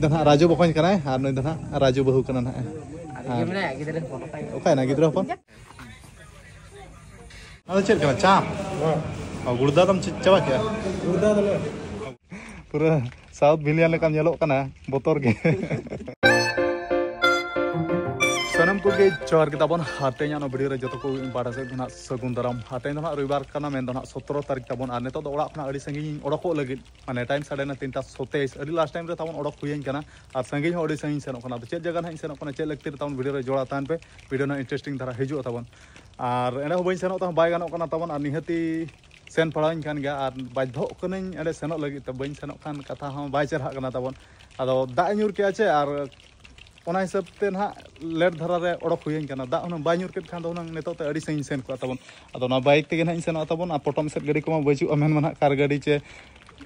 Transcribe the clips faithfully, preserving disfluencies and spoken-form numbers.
ᱱᱟᱦᱟᱜ ᱨᱟᱡᱩ ᱵᱚᱠᱚᱧ ᱠᱟᱱᱟᱭ ᱟᱨ ᱱᱩᱭ ᱫᱚ ᱱᱟᱦᱟᱜ ᱨᱟᱡᱩ ᱵᱟᱹᱦᱩ ᱠᱟᱱᱟ ᱱᱟᱦᱟᱜ᱾ ᱟᱨ ᱚᱠᱟᱭᱮᱱᱟ ᱜᱤᱫᱽᱨᱟᱹ ᱦᱚᱯᱚᱱ? ᱚᱱᱟ ᱫᱚ ᱪᱮᱫ ᱠᱟᱱᱟ? ᱪᱟ? ᱚ, ᱜᱩᱲᱫᱟ ᱫᱚᱢ ᱪᱟ-, ᱪᱟᱵᱟ ᱠᱮᱜᱼᱟ? ᱯᱩᱨᱟᱹ ᱥᱟᱣᱩᱛᱷ ᱵᱷᱤᱞᱤᱭᱟᱱ ᱞᱮᱠᱟᱢ ᱧᱮᱞᱚᱜ ᱠᱟᱱᱟ, ᱵᱚᱛᱚᱨ ᱜᱮ᱾ ᱥᱟᱱᱟᱢ ᱠᱚᱜᱮ ᱡᱚᱦᱟᱨ ᱜᱮ ᱛᱟᱵᱚᱱ᱾ ᱟᱨ ᱛᱮᱦᱮᱧᱟᱜ ᱱᱚᱣᱟ ᱵᱷᱤᱰᱤᱭᱳ ᱨᱮ ᱡᱚᱛᱚ ᱠᱚ ᱯᱟᱦᱴᱟ ᱥᱮᱫ ᱠᱷᱚᱱᱟᱜ ᱥᱟᱹᱜᱩᱱ ᱫᱟᱨᱟᱢ᱾ ᱟᱨ ᱛᱮᱦᱮᱧ ᱫᱚ ᱱᱟᱦᱟᱜ ᱨᱚᱵᱤᱵᱟᱨ ᱠᱟᱱᱟ, ᱢᱮᱱᱫᱚ ᱱᱟᱦᱟᱜ ᱥᱚᱛᱨᱚ ᱛᱟᱹᱨᱤᱠᱷ ᱛᱟᱵᱚᱱ᱾ ᱟᱨ ᱱᱤᱛᱚᱜ ᱫᱚ ᱚᱲᱟᱜ ᱠᱷᱚᱱᱟᱜ ᱟᱹᱰᱤ ᱥᱟᱺᱜᱤᱧ ᱤᱧ ᱚᱰᱚᱠᱚᱜ ᱞᱟᱹᱜᱤᱫ, ᱢᱟᱱᱮ ᱴᱟᱭᱤᱢ ᱥᱟᱲᱮ ᱱᱚ, ᱛᱤᱱᱴᱟ ᱥᱚᱛᱮᱭᱤᱥ, ᱟᱹᱰᱤ ᱞᱟᱥᱴ ᱴᱟᱭᱤᱢ ᱨᱮ ᱛᱟᱵᱚᱱ ᱚᱰᱚᱠ ᱦᱩᱭᱟᱹᱧ ᱠᱟᱱᱟ᱾ ᱟᱨ ᱥᱟᱺᱜᱤᱧ ᱦᱚᱸ ᱟᱹᱰᱤ ᱥᱟᱺᱜᱤᱧ ᱥᱮᱱᱚᱜ ᱠᱟᱱᱟ᱾ ᱟᱫᱚ ᱪᱮᱫ ᱡᱟᱭᱜᱟ ᱱᱟᱦᱟᱜ ᱤᱧ ᱥᱮᱱᱚᱜ ᱠᱟᱱᱟ, ᱪᱮᱫ ᱞᱟᱹᱠᱛᱤ ᱨᱮ ᱛᱟᱵᱚᱱ ᱵᱷᱤᱰᱤᱭᱳ ᱨᱮ ᱡᱚᱲᱟᱣ ᱛᱟᱦᱮᱱ ᱯᱮ, ᱵᱷᱤᱰᱤᱭᱳ ᱱᱟᱦᱟᱜ ᱤᱱᱴᱟᱨᱮᱥᱴᱤᱝ ᱫᱷᱟᱨᱟ ᱦᱤᱡᱩᱜᱼᱟ ᱛᱟᱵᱚᱱ᱾ ᱟᱨ ᱮᱸᱰᱮ ᱦᱚᱸ ᱵᱟᱹᱧ ᱥᱮᱱᱚᱜ ᱛᱮᱦᱚᱸ ᱵᱟᱭ ᱜᱟᱱᱚᱜ ᱠᱟᱱᱟ ᱛᱟᱵᱚᱱ, ᱟᱨ ᱱᱤᱦᱟᱹᱛᱤ ᱥᱮᱱ ᱯᱟᱲᱟᱣᱟᱹᱧ ᱠᱟᱱ ᱜᱮᱭᱟ᱾ ᱟᱨ ᱵᱟᱫᱽᱫᱷᱚᱜ ᱠᱟᱹᱱᱟᱹᱧ ᱮᱸᱰᱮ ᱥᱮᱱᱚᱜ ᱞᱟᱹᱜᱤᱫ ᱛᱮ, ᱵᱟᱹᱧ ᱥᱮᱱᱚᱜ ᱠᱷᱟᱱ ᱠᱟᱛᱷᱟ ᱦᱚᱸ ᱵᱟᱭ ᱪᱮᱨᱦᱟᱜ ᱠᱟᱱᱟ ᱛᱟᱵᱚᱱ᱾ ᱟᱫᱚ ᱫᱟᱜ ᱮ ᱧᱩᱨ ᱠᱮᱜᱼᱟ ᱪᱮ, ᱟᱨ ᱚᱱᱟ ᱦᱤᱥᱟᱹᱵ ᱛᱮ ᱱᱟᱦᱟᱜ ᱞᱮᱴ ᱫᱷᱟᱨᱟ ᱨᱮ ᱚᱰᱚᱠ ᱦᱩᱭᱟᱹᱧ ᱠᱟᱱᱟ᱾ ᱫᱟᱜ ᱦᱩᱱᱟᱹᱝ ᱵᱟᱭ ᱧᱩᱨ ᱠᱮᱫ ᱠᱷᱟᱱ ᱫᱚ ᱦᱩᱱᱟᱹᱝ ᱱᱤᱛᱚᱜ ᱛᱮ ᱟᱹᱰᱤ ᱥᱟᱺᱜᱤᱧ ᱥᱮᱱ ᱠᱚᱜᱼᱟ ᱛᱟᱵᱚᱱ᱾ ᱟᱫᱚ ᱚᱱᱟ ᱵᱟᱭᱤᱠ ᱛᱮᱜᱮ ᱱᱟᱦᱟᱜ ᱤᱧ ᱥᱮᱱᱚᱜᱼᱟ ᱛᱟᱵᱚᱱ᱾ ᱟᱨ ᱯᱚᱴᱚᱢ ᱥᱮᱫ ᱜᱟᱹᱰᱤ ᱠᱚᱢᱟ ᱵᱟᱹᱪᱩᱜᱼᱟ, ᱢᱮᱱ ᱢᱟ ᱱᱟᱦᱟᱜ ᱠᱟᱨ ᱜᱟᱹᱰᱤ ᱪᱮ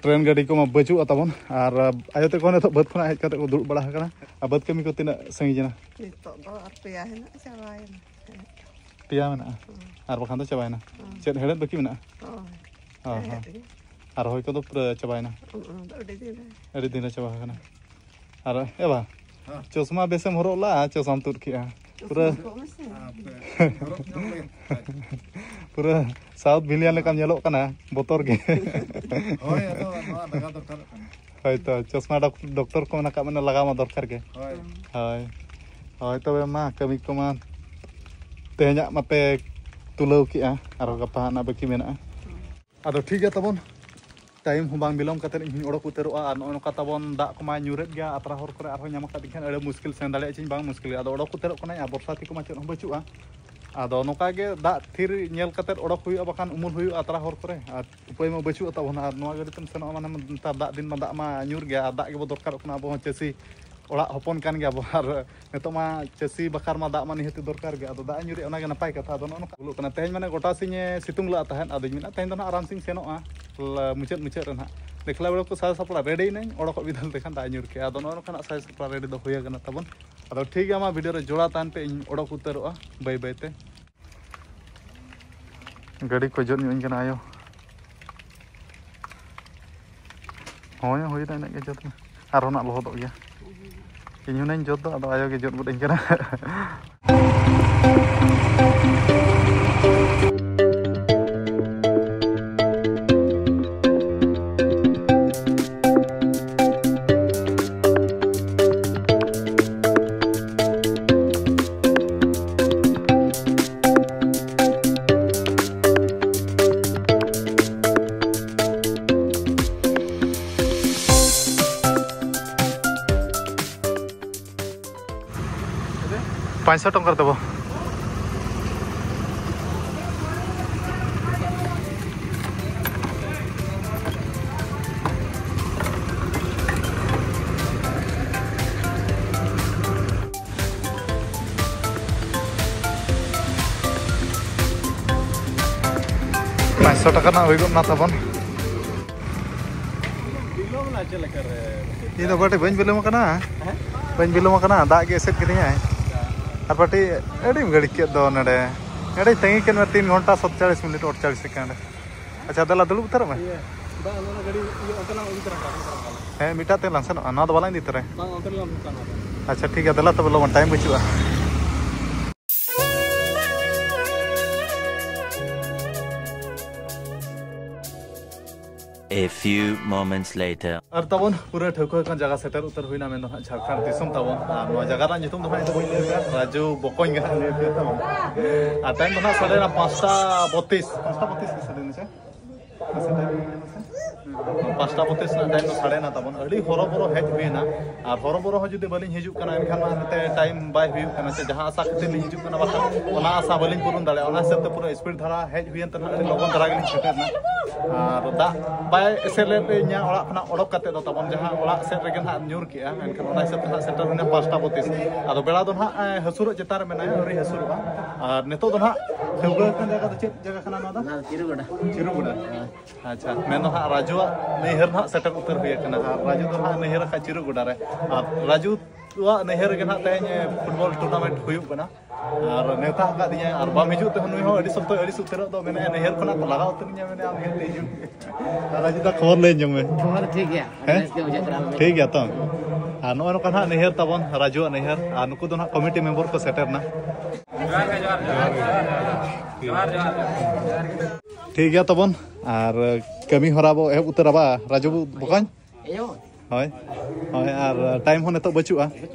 ᱴᱨᱮᱱ ᱜᱟᱹᱰᱤ ᱠᱚᱢᱟ ᱵᱟᱹᱪᱩᱜᱼᱟ ᱛᱟᱵᱚᱱ᱾ ᱟᱨ ᱟᱭᱳ ᱛᱟᱠᱚ ᱱᱤᱛᱚᱜ ᱵᱟᱹᱫᱽ ᱠᱷᱚᱱᱟᱜ ᱦᱮᱡ ᱠᱟᱛᱮ ᱠᱚ ᱫᱩᱲᱩᱵ ᱵᱟᱲᱟ ᱟᱠᱟᱱᱟ᱾ ᱟᱨ ᱵᱟᱹᱫᱽ ᱠᱟᱹᱢᱤ ᱠᱚ ᱛᱤᱱᱟᱹᱜ ᱥᱟᱺᱜᱤᱧ ᱮᱱᱟ? ᱱᱤᱛᱚᱜ ᱫᱚ ᱟᱨ ᱯᱮᱭᱟ ᱦᱮᱱᱟᱜ ᱪᱟᱵᱟᱭᱮᱱᱟ᱾ ᱯᱮᱭᱟ ᱢᱮᱱᱟᱜᱼᱟ? ᱦᱩᱸ᱾ ᱟᱨ ᱵᱟᱠᱷᱟᱱ ᱫᱚ ᱪᱟᱵᱟᱭᱮᱱᱟ? ᱦᱩᱸ᱾ ᱪᱮᱫ ᱦᱮᱲᱦᱮᱫ ᱵᱟᱹᱠᱤ ᱢᱮᱱᱟᱜᱼᱟ? ᱦᱳᱭ᱾ ᱦᱳᱭ, ᱦᱳᱭ᱾ ᱦᱮᱲᱦᱮᱫ ᱜᱮ᱾ ᱟᱨ ᱨᱚᱦᱚᱭ ᱠᱚᱫᱚ ᱯᱩᱨᱟᱹ ᱪᱟᱵᱟᱭᱮᱱᱟ? ᱦᱩᱸ, ᱦᱩᱸ, ᱟᱹᱰᱤ ᱫᱤᱱ ᱨᱮ᱾ ᱟᱹᱰᱤ ᱫᱤᱱ ᱨᱮ ᱪᱟᱵᱟ ᱟᱠᱟᱱᱟ᱾ ᱟᱨ ᱮ ᱵᱟ, ᱦᱮᱸ᱾ ᱪᱚᱥᱢᱟ ᱵᱮᱥᱮᱢ ᱦᱚᱨᱚᱜ ᱞᱟᱜᱼᱟ, ᱪᱚᱥᱢᱟᱢ ᱛᱩᱫ ᱠᱮᱜᱼᱟ᱾ ᱯᱩᱨᱟᱹ ᱪᱚᱥᱢᱟ ᱦᱚᱨᱚᱜ ᱢᱮᱥᱮ᱾ ᱦᱟᱯᱮ, ᱦᱚᱨᱚᱜ ᱧᱚᱜ ᱞᱮ᱾ ᱯᱩᱨᱟᱹ ᱥᱟᱣᱩᱛᱷ ᱵᱷᱤᱞᱤᱭᱟᱱ ᱞᱮᱠᱟᱢ ᱧᱮᱞᱚᱜ ᱠᱟᱱᱟ, ᱵᱚᱛᱚᱨ ᱜᱮ᱾ ᱦᱳᱭ, ᱟᱫᱚ ᱱᱚᱣᱟ ᱞᱟᱜᱟᱣ ᱫᱚᱨᱠᱟᱨᱚᱜ ᱠᱟᱱᱟ᱾ ᱦᱳᱭ ᱛᱚ, ᱪᱚᱥᱢᱟ ᱰᱚᱠ-, ᱰᱚᱠᱴᱚᱨ ᱠᱚ ᱢᱮᱱ ᱟᱠᱟᱫ ᱢᱮᱱᱟ, ᱞᱟᱜᱟᱣ ᱢᱟ ᱫᱚᱨᱠᱟᱨ ᱜᱮ᱾ ᱦᱳᱭ᱾ ᱦᱳᱭ᱾ ᱦᱳᱭ, ᱛᱚᱵᱮ ᱢᱟ, ᱠᱟᱹᱢᱤ ᱠᱚᱢᱟ ᱛᱮᱦᱮᱧᱟᱜ ᱢᱟᱯᱮ ᱛᱩᱞᱟᱹᱣ ᱠᱮᱜᱼᱟ, ᱟᱨᱚ ᱜᱟᱯᱟ ᱦᱟᱸᱜ ᱱᱟᱜ ᱵᱟᱹᱠᱤ ᱢᱮᱱᱟᱜᱼᱟ᱾ ᱟᱫᱚ ᱴᱷᱤᱠ ᱜᱮᱭᱟ ᱛᱟᱵᱚᱱ, ᱴᱟᱭᱤᱢ ᱦᱚᱸ ᱵᱟᱝ ᱵᱤᱞᱚᱢ ᱠᱟᱛᱮᱫ ᱤᱧ ᱦᱚᱸᱧ ᱚᱰᱚᱠ ᱩᱛᱟᱹᱨᱚᱜᱼᱟ᱾ ᱟᱨ ᱱᱚᱜᱼᱚ ᱱᱚᱝᱠᱟ ᱛᱟᱵᱚᱱ ᱫᱟᱜ ᱠᱚᱢᱟ ᱧᱩᱨᱮᱫ ᱜᱮᱭᱟ, ᱟᱛᱨᱟ ᱦᱚᱨ ᱠᱚᱨᱮ ᱟᱨᱦᱚᱸ ᱧᱟᱢ ᱟᱠᱟᱫ ᱠᱷᱟᱱ ᱟᱹᱰᱤ ᱢᱩᱥᱠᱤᱞ ᱥᱮᱱ ᱫᱟᱲᱮᱭᱟᱜᱼᱟ ᱪᱮᱧ ᱵᱟᱝ ᱢᱩᱥᱠᱤᱞ ᱜᱮᱭᱟ᱾ ᱟᱫᱚ ᱚᱰᱚᱠ ᱩᱛᱟᱹᱨᱚᱜ ᱠᱟᱹᱱᱟᱹᱧ, ᱟᱨ ᱵᱚᱨᱥᱟ ᱛᱤ ᱠᱚᱢᱟ ᱪᱮᱫ ᱦᱚᱸ ᱵᱟᱹᱪᱩᱜᱼᱟ᱾ ᱟᱫᱚ ᱱᱚᱝᱠᱟ ᱜᱮ ᱫᱟᱜ ᱛᱷᱤᱨ ᱧᱮᱞ ᱠᱟᱛᱮᱫ ᱚᱰᱚᱠ ᱦᱩᱭᱩᱜᱼᱟ, ᱵᱟᱠᱷᱟᱱ ᱩᱢᱩᱞ ᱦᱩᱭᱩᱜᱼᱟ ᱟᱛᱨᱟ ᱦᱚᱨ ᱠᱚᱨᱮ᱾ ᱟᱨ ᱩᱯᱟᱹᱭ ᱢᱟ ᱵᱟᱹᱪᱩᱜᱼᱟ ᱛᱟᱵᱚᱱᱟ᱾ ᱟᱨ ᱱᱚᱣᱟ ᱜᱟᱹᱰᱤ ᱛᱮᱢ ᱥᱮᱱᱚᱜᱼᱟ ᱢᱟᱱᱮ ᱱᱮᱛᱟᱨ ᱫᱟᱜ ᱫᱤᱱ ᱢᱟ ᱫᱟᱜ ᱢᱟ ᱧᱩᱨ ᱜᱮᱭᱟ, ᱟᱨ ᱫᱟᱜ ᱜᱮᱵᱚ ᱫᱚᱨᱠᱟᱨᱚᱜ ᱠᱟᱱᱟ ᱟᱵᱚ ᱦᱚᱸ ᱪᱟᱹᱥᱤ ᱚᱲᱟᱜ ᱦᱚᱯᱚᱱ ᱠᱟᱱ ᱜᱮᱭᱟ ᱵᱚ᱾ ᱟᱨ ᱱᱤᱛᱚᱜ ᱢᱟ ᱪᱟᱹᱥᱤ ᱵᱟᱠᱷᱨᱟ ᱢᱟ ᱫᱟᱜ ᱢᱟ ᱱᱤᱦᱟᱹᱛ ᱫᱚᱨᱠᱟᱨ ᱜᱮ᱾ ᱟᱫᱚ ᱫᱟᱜ ᱮ ᱧᱩᱨᱮᱜᱼᱟ, ᱚᱱᱟ ᱜᱮ ᱱᱟᱯᱟᱭ ᱠᱟᱛᱷᱟ᱾ ᱟᱫᱚ ᱱᱚᱜᱼᱚ ᱱᱚᱝᱠᱟ ᱵᱩᱞᱩᱜ ᱠᱟᱱᱟ᱾ ᱛᱮᱦᱮᱧ ᱢᱟᱱᱮ ᱜᱚᱴᱟ ᱥᱤᱧ ᱮ ᱥᱤᱛᱩᱝ ᱞᱟᱜ ᱛᱟᱦᱮᱸᱫ, ᱟᱫᱚᱧ ᱢᱮᱱᱟ ᱛᱮᱦᱮᱧ ᱫᱚ ᱱᱟᱦᱟᱜ ᱟᱨᱟᱢ ᱥᱮᱧ ᱥᱮᱱᱚᱜᱼᱟ ᱞᱟ-, ᱢᱩᱪᱟᱹᱫ ᱢᱩᱪᱟᱹᱫ ᱨᱮ ᱱᱟᱦᱟᱜ᱾ ᱫᱮᱠᱷᱞᱟ ᱵᱮᱲᱟ ᱠᱚ ᱥᱟᱡᱟᱣ ᱥᱟᱯᱲᱟᱣ ᱨᱮᱰᱤ ᱭᱮᱱᱟᱹᱧ, ᱚᱰᱚᱠᱚᱜ ᱵᱤᱫᱟᱹᱞ ᱛᱮᱠᱷᱟᱱ ᱫᱟᱜ ᱮ ᱧᱩᱨ ᱠᱮᱜᱼᱟ᱾ ᱟᱫᱚ ᱱᱚᱜᱼᱚ ᱱᱚᱝᱠᱟᱱᱟᱜ ᱥᱟᱡᱟᱣ ᱥᱟᱯᱲᱟᱣ ᱨᱮᱰᱤ ᱫᱚ ᱦᱩᱭ ᱟᱠᱟᱱᱟ ᱛᱟᱵᱚᱱ᱾ ᱟᱫᱚ ᱴᱷᱤᱠ ᱜᱮᱭᱟ, ᱢᱟ ᱵᱷᱤᱰᱤᱭᱳ ᱨᱮ ᱡᱚᱲᱟᱣ ᱛᱟᱦᱮᱱ ᱯᱮ, ᱤᱧ ᱚᱰᱚᱠ ᱩᱛᱟᱹᱨᱚᱜᱼᱟ ᱵᱟᱹᱭ ᱵᱟᱹᱭ ᱛᱮ᱾ ᱜᱟᱹᱰᱤ ᱠᱚ ᱡᱚᱫ ᱧᱚᱜ ᱤᱧ ᱠᱟᱱᱟ ᱟᱭᱳ᱾ ᱦᱳᱭ, ᱦᱩᱭᱱᱟ ᱤᱱᱟᱹᱜ ᱜᱮ ᱡᱚᱫ ᱢᱮ᱾ ᱟᱨᱦᱚᱸ ᱱᱟᱜ ᱞᱚᱦᱚᱫᱚᱜ ᱜᱮᱭᱟ᱾ ᱤᱧ ᱦᱩᱱᱟᱹᱧ ᱡᱚᱫ ᱫᱚ, ᱟᱫᱚ ᱟᱭᱳ ᱜᱮ ᱡᱚᱫ ᱜᱚᱫ ᱟᱹᱧ ᱠᱟᱱᱟ᱾ ᱯᱟᱸᱪᱥᱚ ᱴᱟᱠᱟ ᱨᱮ ᱛᱟᱵᱚ᱾ ᱯᱟᱸᱪᱥᱚ ᱴᱟᱠᱟ ᱨᱮᱱᱟᱜ ᱦᱩᱭ ᱜᱚᱫ ᱱᱟ ᱛᱟᱵᱚᱱ᱾ ᱵᱤᱞᱚᱢ ᱮᱱᱟ ᱪᱮᱫ ᱞᱮᱠᱟ ᱨᱮ? ᱤᱧ ᱫᱚ ᱠᱟᱹᱴᱤᱡ ᱵᱟᱹᱧ ᱵᱤᱞᱚᱢ ᱟᱠᱟᱱᱟ᱾ ᱦᱮᱸ? ᱵᱟᱹᱧ ᱵᱤᱞᱚᱢ ᱟᱠᱟᱱᱟ, ᱫᱟᱜ ᱜᱮ ᱮᱥᱮᱫ ᱠᱤᱫᱤᱧᱟᱭ᱾ ᱟᱨ ᱠᱟᱹᱴᱤᱡ ᱟᱹᱰᱤᱢ ᱜᱷᱟᱹᱲᱤᱡ ᱠᱮᱫ ᱫᱚ ᱱᱚᱰᱮ᱾ ᱱᱚᱰᱮᱧ ᱛᱟᱺᱜᱤ ᱠᱮᱫ ᱢᱮ ᱛᱤᱱ ᱜᱷᱚᱱᱴᱟ ᱥᱟᱛᱪᱟᱲᱤᱥ ᱢᱤᱱᱤᱴ ᱟᱴᱪᱟᱲᱤᱥ ᱥᱮᱠᱮᱱᱰ᱾ ᱟᱪᱪᱷᱟ, ᱫᱮᱞᱟ ᱫᱩᱲᱩᱵ ᱩᱛᱟᱹᱨᱚᱜ ᱢᱮ᱾ ᱤᱭᱟᱹ, ᱵᱟᱝ, ᱱᱚᱣᱟ ᱜᱟᱹᱰᱤ ᱤᱭᱟᱹ, ᱚᱱᱛᱮ ᱞᱟᱝ ᱤᱫᱤ ᱛᱚᱨᱟ ᱠᱟᱜᱼᱟ, ᱚᱱᱛᱮ ᱞᱟᱝ ᱠᱟᱜᱼᱟ᱾ ᱦᱮᱸ, ᱢᱤᱫᱴᱟᱝ ᱛᱮ ᱞᱟᱝ ᱥᱮᱱᱚᱜᱼᱟ, ᱱᱚᱣᱟ ᱫᱚ ᱵᱟᱞᱟᱝ ᱤᱫᱤ ᱛᱚᱨᱟᱭᱟ᱾ ᱵᱟᱝ, ᱚᱱᱛᱮ ᱨᱮᱞᱟᱝ ᱫᱩᱲᱩᱵ ᱠᱟᱜᱼᱟ, ᱱᱚᱣᱟ ᱫᱚ᱾ ᱟᱪᱪᱷᱟ, ᱴᱷᱤᱠ ᱜᱮᱭᱟ, ᱫᱮᱞᱟ ᱛᱚᱵᱮ ᱞᱚᱜᱚᱱ, ᱴᱟᱭᱤᱢ ᱵᱟᱹᱪᱩᱜᱼᱟ᱾ A few moments later. ᱟᱨ ᱛᱟᱵᱚᱱ ᱯᱩᱨᱟᱹ ᱴᱷᱟᱹᱣᱠᱟᱹ ᱠᱷᱚᱱ ᱡᱟᱭᱜᱟ ᱥᱮᱴᱮᱨ ᱩᱛᱟᱹᱨ ᱦᱩᱭᱱᱟ, ᱢᱮᱱᱫᱚ ᱦᱟᱸᱜ ᱡᱷᱟᱲᱠᱷᱚᱸᱰ ᱫᱤᱥᱚᱢ ᱛᱟᱵᱚᱱ᱾ ᱟᱨ ᱱᱚᱣᱟ ᱡᱟᱭᱜᱟ ᱨᱮᱱᱟᱜ ᱧᱩᱛᱩᱢ ᱫᱚ ᱦᱟᱸᱜ ᱤᱧ ᱫᱚ ᱵᱟᱹᱧ ᱞᱟᱹᱭ ᱯᱮᱭᱟ, ᱨᱟᱡᱩ ᱵᱚᱠᱚᱧ ᱜᱮ ᱦᱟᱸᱜ ᱞᱟᱹᱭ ᱯᱮᱭᱟ ᱛᱟᱵᱚᱱ᱾ ᱟᱨ ᱴᱟᱭᱤᱢ ᱫᱚ ᱦᱟᱸᱜ ᱥᱟᱰᱮᱭᱮᱱᱟ ᱯᱟᱸᱪᱴᱟ ᱵᱚᱛᱤᱥ, ᱯᱟᱸᱪᱴᱟ ᱵᱚᱛᱤᱥ ᱜᱮ ᱥᱟᱰᱮᱭᱮᱱᱟ ᱥᱮ? ᱯᱟᱸᱪᱴᱟ ᱯᱚᱸᱭᱛᱨᱤᱥ ᱨᱮᱱᱟᱜ ᱴᱟᱭᱤᱢ ᱫᱚ ᱥᱟᱰᱮᱭᱮᱱᱟ ᱛᱟᱵᱚᱱ, ᱟᱹᱰᱤ ᱦᱚᱨᱚᱵᱚᱨᱚ ᱦᱮᱡ ᱦᱩᱭᱮᱱᱟ᱾ ᱟᱨ ᱦᱚᱨᱚᱵᱚᱨᱚ ᱦᱚᱸ ᱡᱩᱫᱤ ᱵᱟᱹᱞᱤᱧ ᱦᱤᱡᱩᱜ ᱠᱟᱱᱟ, ᱮᱱᱠᱷᱟᱱ ᱢᱟ ᱱᱚᱛᱮ ᱴᱟᱭᱤᱢ ᱵᱟᱭ ᱦᱩᱭᱩᱜ ᱠᱟᱱᱟ, ᱥᱮ ᱡᱟᱦᱟᱸ ᱟᱥᱟ ᱠᱷᱟᱹᱛᱤᱨ ᱞᱤᱧ ᱦᱤᱡᱩᱜ ᱠᱟᱱᱟ, ᱵᱟᱠᱷᱟᱱ ᱚᱱᱟ ᱟᱥᱟ ᱵᱟᱹᱞᱤᱧ ᱯᱩᱨᱩᱱ ᱫᱟᱲᱮᱭᱟᱜᱼᱟ᱾ ᱚᱱᱟ ᱦᱤᱥᱟᱹᱵ ᱛᱮ ᱯᱩᱨᱟᱹ ᱥᱯᱤᱰ ᱫᱷᱟᱨᱟ ᱦᱮᱡ ᱦᱩᱭᱮᱱ ᱛᱮ ᱱᱟᱦᱟᱜ ᱟᱹᱰᱤ ᱞᱚᱜᱚᱱ ᱫᱷᱟᱨᱟ ᱜᱮᱞᱤᱧ ᱥᱮᱴᱮᱨ ᱮᱱᱟ᱾ ᱟᱨ ᱫᱟᱜ ᱵᱟᱭ ᱮᱥᱮᱫ ᱞᱮᱫ ᱞᱤᱧᱟ ᱚᱲᱟᱜ ᱠᱷᱚᱱᱟᱜ ᱚᱰᱚᱠ ᱠᱟᱛᱮ ᱫᱚ ᱛᱟᱵᱚᱱ, ᱡᱟᱦᱟᱸ ᱚᱲᱟᱜ ᱥᱮᱫ ᱨᱮᱜᱮ ᱱᱟᱦᱟᱜ ᱧᱩᱨ ᱠᱮᱜᱼᱟ, ᱮᱱᱠᱷᱟᱱ ᱚᱱᱟ ᱦᱤᱥᱟᱹᱵ ᱛᱮ ᱱᱟᱦᱟᱜ ᱥᱮᱴᱮᱨ ᱦᱩᱭᱱᱟ ᱯᱟᱸᱪᱴᱟ ᱯᱚᱸᱭᱛᱨᱤᱥ᱾ ᱟᱫᱚ ᱵᱮᱲᱟ ᱫᱚ ᱱᱟᱦᱟᱜ, ᱮ, ᱦᱟᱹᱥᱩᱨᱚᱜ ᱪᱮᱛᱟᱱ ᱨᱮ ᱢᱮᱱᱟᱭᱟ, ᱟᱹᱣᱨᱤ ᱦᱟᱹᱥᱩᱨᱚᱜᱼᱟ᱾ ᱟᱨ ᱱᱤᱛᱚᱜ ᱫᱚ ᱱᱟᱦᱟᱜ ᱴᱷᱟᱹᱣᱠᱟᱹ ᱟᱠᱟᱱ ᱡᱟᱭᱜᱟ ᱫᱚ ᱪᱮᱫ ᱡᱟᱭᱜᱟ ᱠᱟᱱᱟ ᱱᱚᱣᱟ ᱫᱚ? ᱱᱚᱣᱟ ᱫᱚ ᱪᱤᱨᱩ ᱜᱚᱰᱟ᱾ ᱪᱤᱨᱩ ᱜᱚᱰᱟ᱾ ᱟᱪᱪᱷᱟ, ᱢᱮᱱ ᱫᱚ ᱦᱟᱸᱜ ᱨᱟᱡᱩᱣᱟᱜ ᱱᱟᱹᱭᱦᱟᱹᱨ ᱦᱟᱸᱜ ᱥᱮᱴᱮᱨ ᱩᱛᱟᱹᱨ ᱦᱩᱭ ᱟᱠᱟᱱᱟ᱾ ᱟᱨ ᱨᱟᱡᱩ ᱫᱚ ᱦᱟᱸᱜ ᱱᱟᱹᱭᱦᱟᱹᱨ ᱟᱠᱟᱫ ᱪᱤᱨᱩ ᱜᱚᱰᱟ ᱨᱮ᱾ ᱟᱨ ᱨᱟᱡᱩᱣᱟᱜ ᱱᱟᱹᱭᱦᱟᱹᱨ ᱨᱮᱜᱮ ᱦᱟᱸᱜ ᱛᱮᱦᱮᱧ ᱯᱷᱩᱴᱵᱚᱞ ᱴᱩᱨᱱᱟᱢᱮᱱᱴ ᱦᱩᱭᱩᱜ ᱠᱟᱱᱟ᱾ ᱟᱨ ᱱᱮᱣᱛᱟ ᱟᱠᱟᱫᱤᱧᱟᱭ, ᱟᱨ ᱵᱟᱢ ᱦᱤᱡᱩᱜ ᱛᱮᱦᱚᱸ ᱱᱩᱭ ᱦᱚᱸ ᱟᱹᱰᱤ ᱥᱚᱠᱛᱚᱭ ᱟᱹᱲᱤᱥ ᱩᱛᱟᱹᱨᱚᱜ ᱫᱚ, ᱢᱮᱱᱮᱫᱼᱟᱭ ᱱᱟᱹᱭᱦᱟᱹᱨ ᱠᱷᱚᱱᱟᱜ ᱠᱚ ᱞᱟᱜᱟ ᱩᱛᱟᱹᱨᱤᱧᱟ, ᱢᱮᱱᱮᱫᱼᱟ ᱟᱢ ᱱᱤᱦᱟᱹᱛ ᱛᱮ ᱦᱤᱡᱩᱜ ᱢᱮ᱾ ᱟᱨ ᱨᱟᱡᱩ ᱫᱟ, ᱠᱷᱚᱵᱚᱨ ᱞᱟᱹᱭ ᱧᱚᱜ ᱢᱮ᱾ ᱠᱷᱚᱵᱚᱨ ᱴᱷᱤᱠ ᱜᱮᱭᱟ, ᱦᱮᱸ? ᱵᱮᱥ ᱜᱮ ᱵᱩᱡᱷᱟᱹᱜ ᱠᱟᱱᱟ᱾ ᱴᱷᱤᱠ ᱜᱮᱭᱟ ᱛᱚ? ᱟᱨ ᱱᱚᱜᱼᱚᱭ ᱱᱚᱝᱠᱟ ᱱᱟᱦᱟᱜ ᱱᱟᱹᱭᱦᱟᱹᱨ ᱛᱟᱵᱚᱱ, ᱨᱟᱡᱩᱣᱟᱜ ᱱᱟᱹᱭᱦᱟᱹᱨ, ᱟᱨ ᱱᱩᱠᱩ ᱫᱚ ᱱᱟᱦᱟᱜ ᱠᱚᱢᱤᱴᱤ ᱢᱮᱢᱵᱟᱨ ᱠᱚ ᱥᱮᱴᱮᱨ ᱮᱱᱟ᱾ ᱡᱚᱦᱟᱨ ᱜᱮ, ᱡᱚᱦᱟᱨ ᱜᱮ᱾ ᱡᱚᱦᱟᱨ ᱜᱮ᱾ ᱴᱷᱤᱠ ᱜᱮᱭᱟ ᱛᱟᱵᱚᱱ, ᱟᱨ ᱠᱟᱹᱢᱤ ᱦᱚᱨᱟ ᱵᱚ ᱮᱦᱚᱵ ᱩᱛᱟᱹᱨᱟ ᱵᱟ, ᱨᱟᱡᱩ ᱵᱚᱠᱚᱧ? ᱦᱳᱭ, ᱦᱳᱭ, ᱟᱨ ᱴᱟᱭᱤᱢ ᱦᱚᱸ ᱱᱤᱛᱚᱜ ᱵᱟᱹᱪᱩᱜᱼᱟ,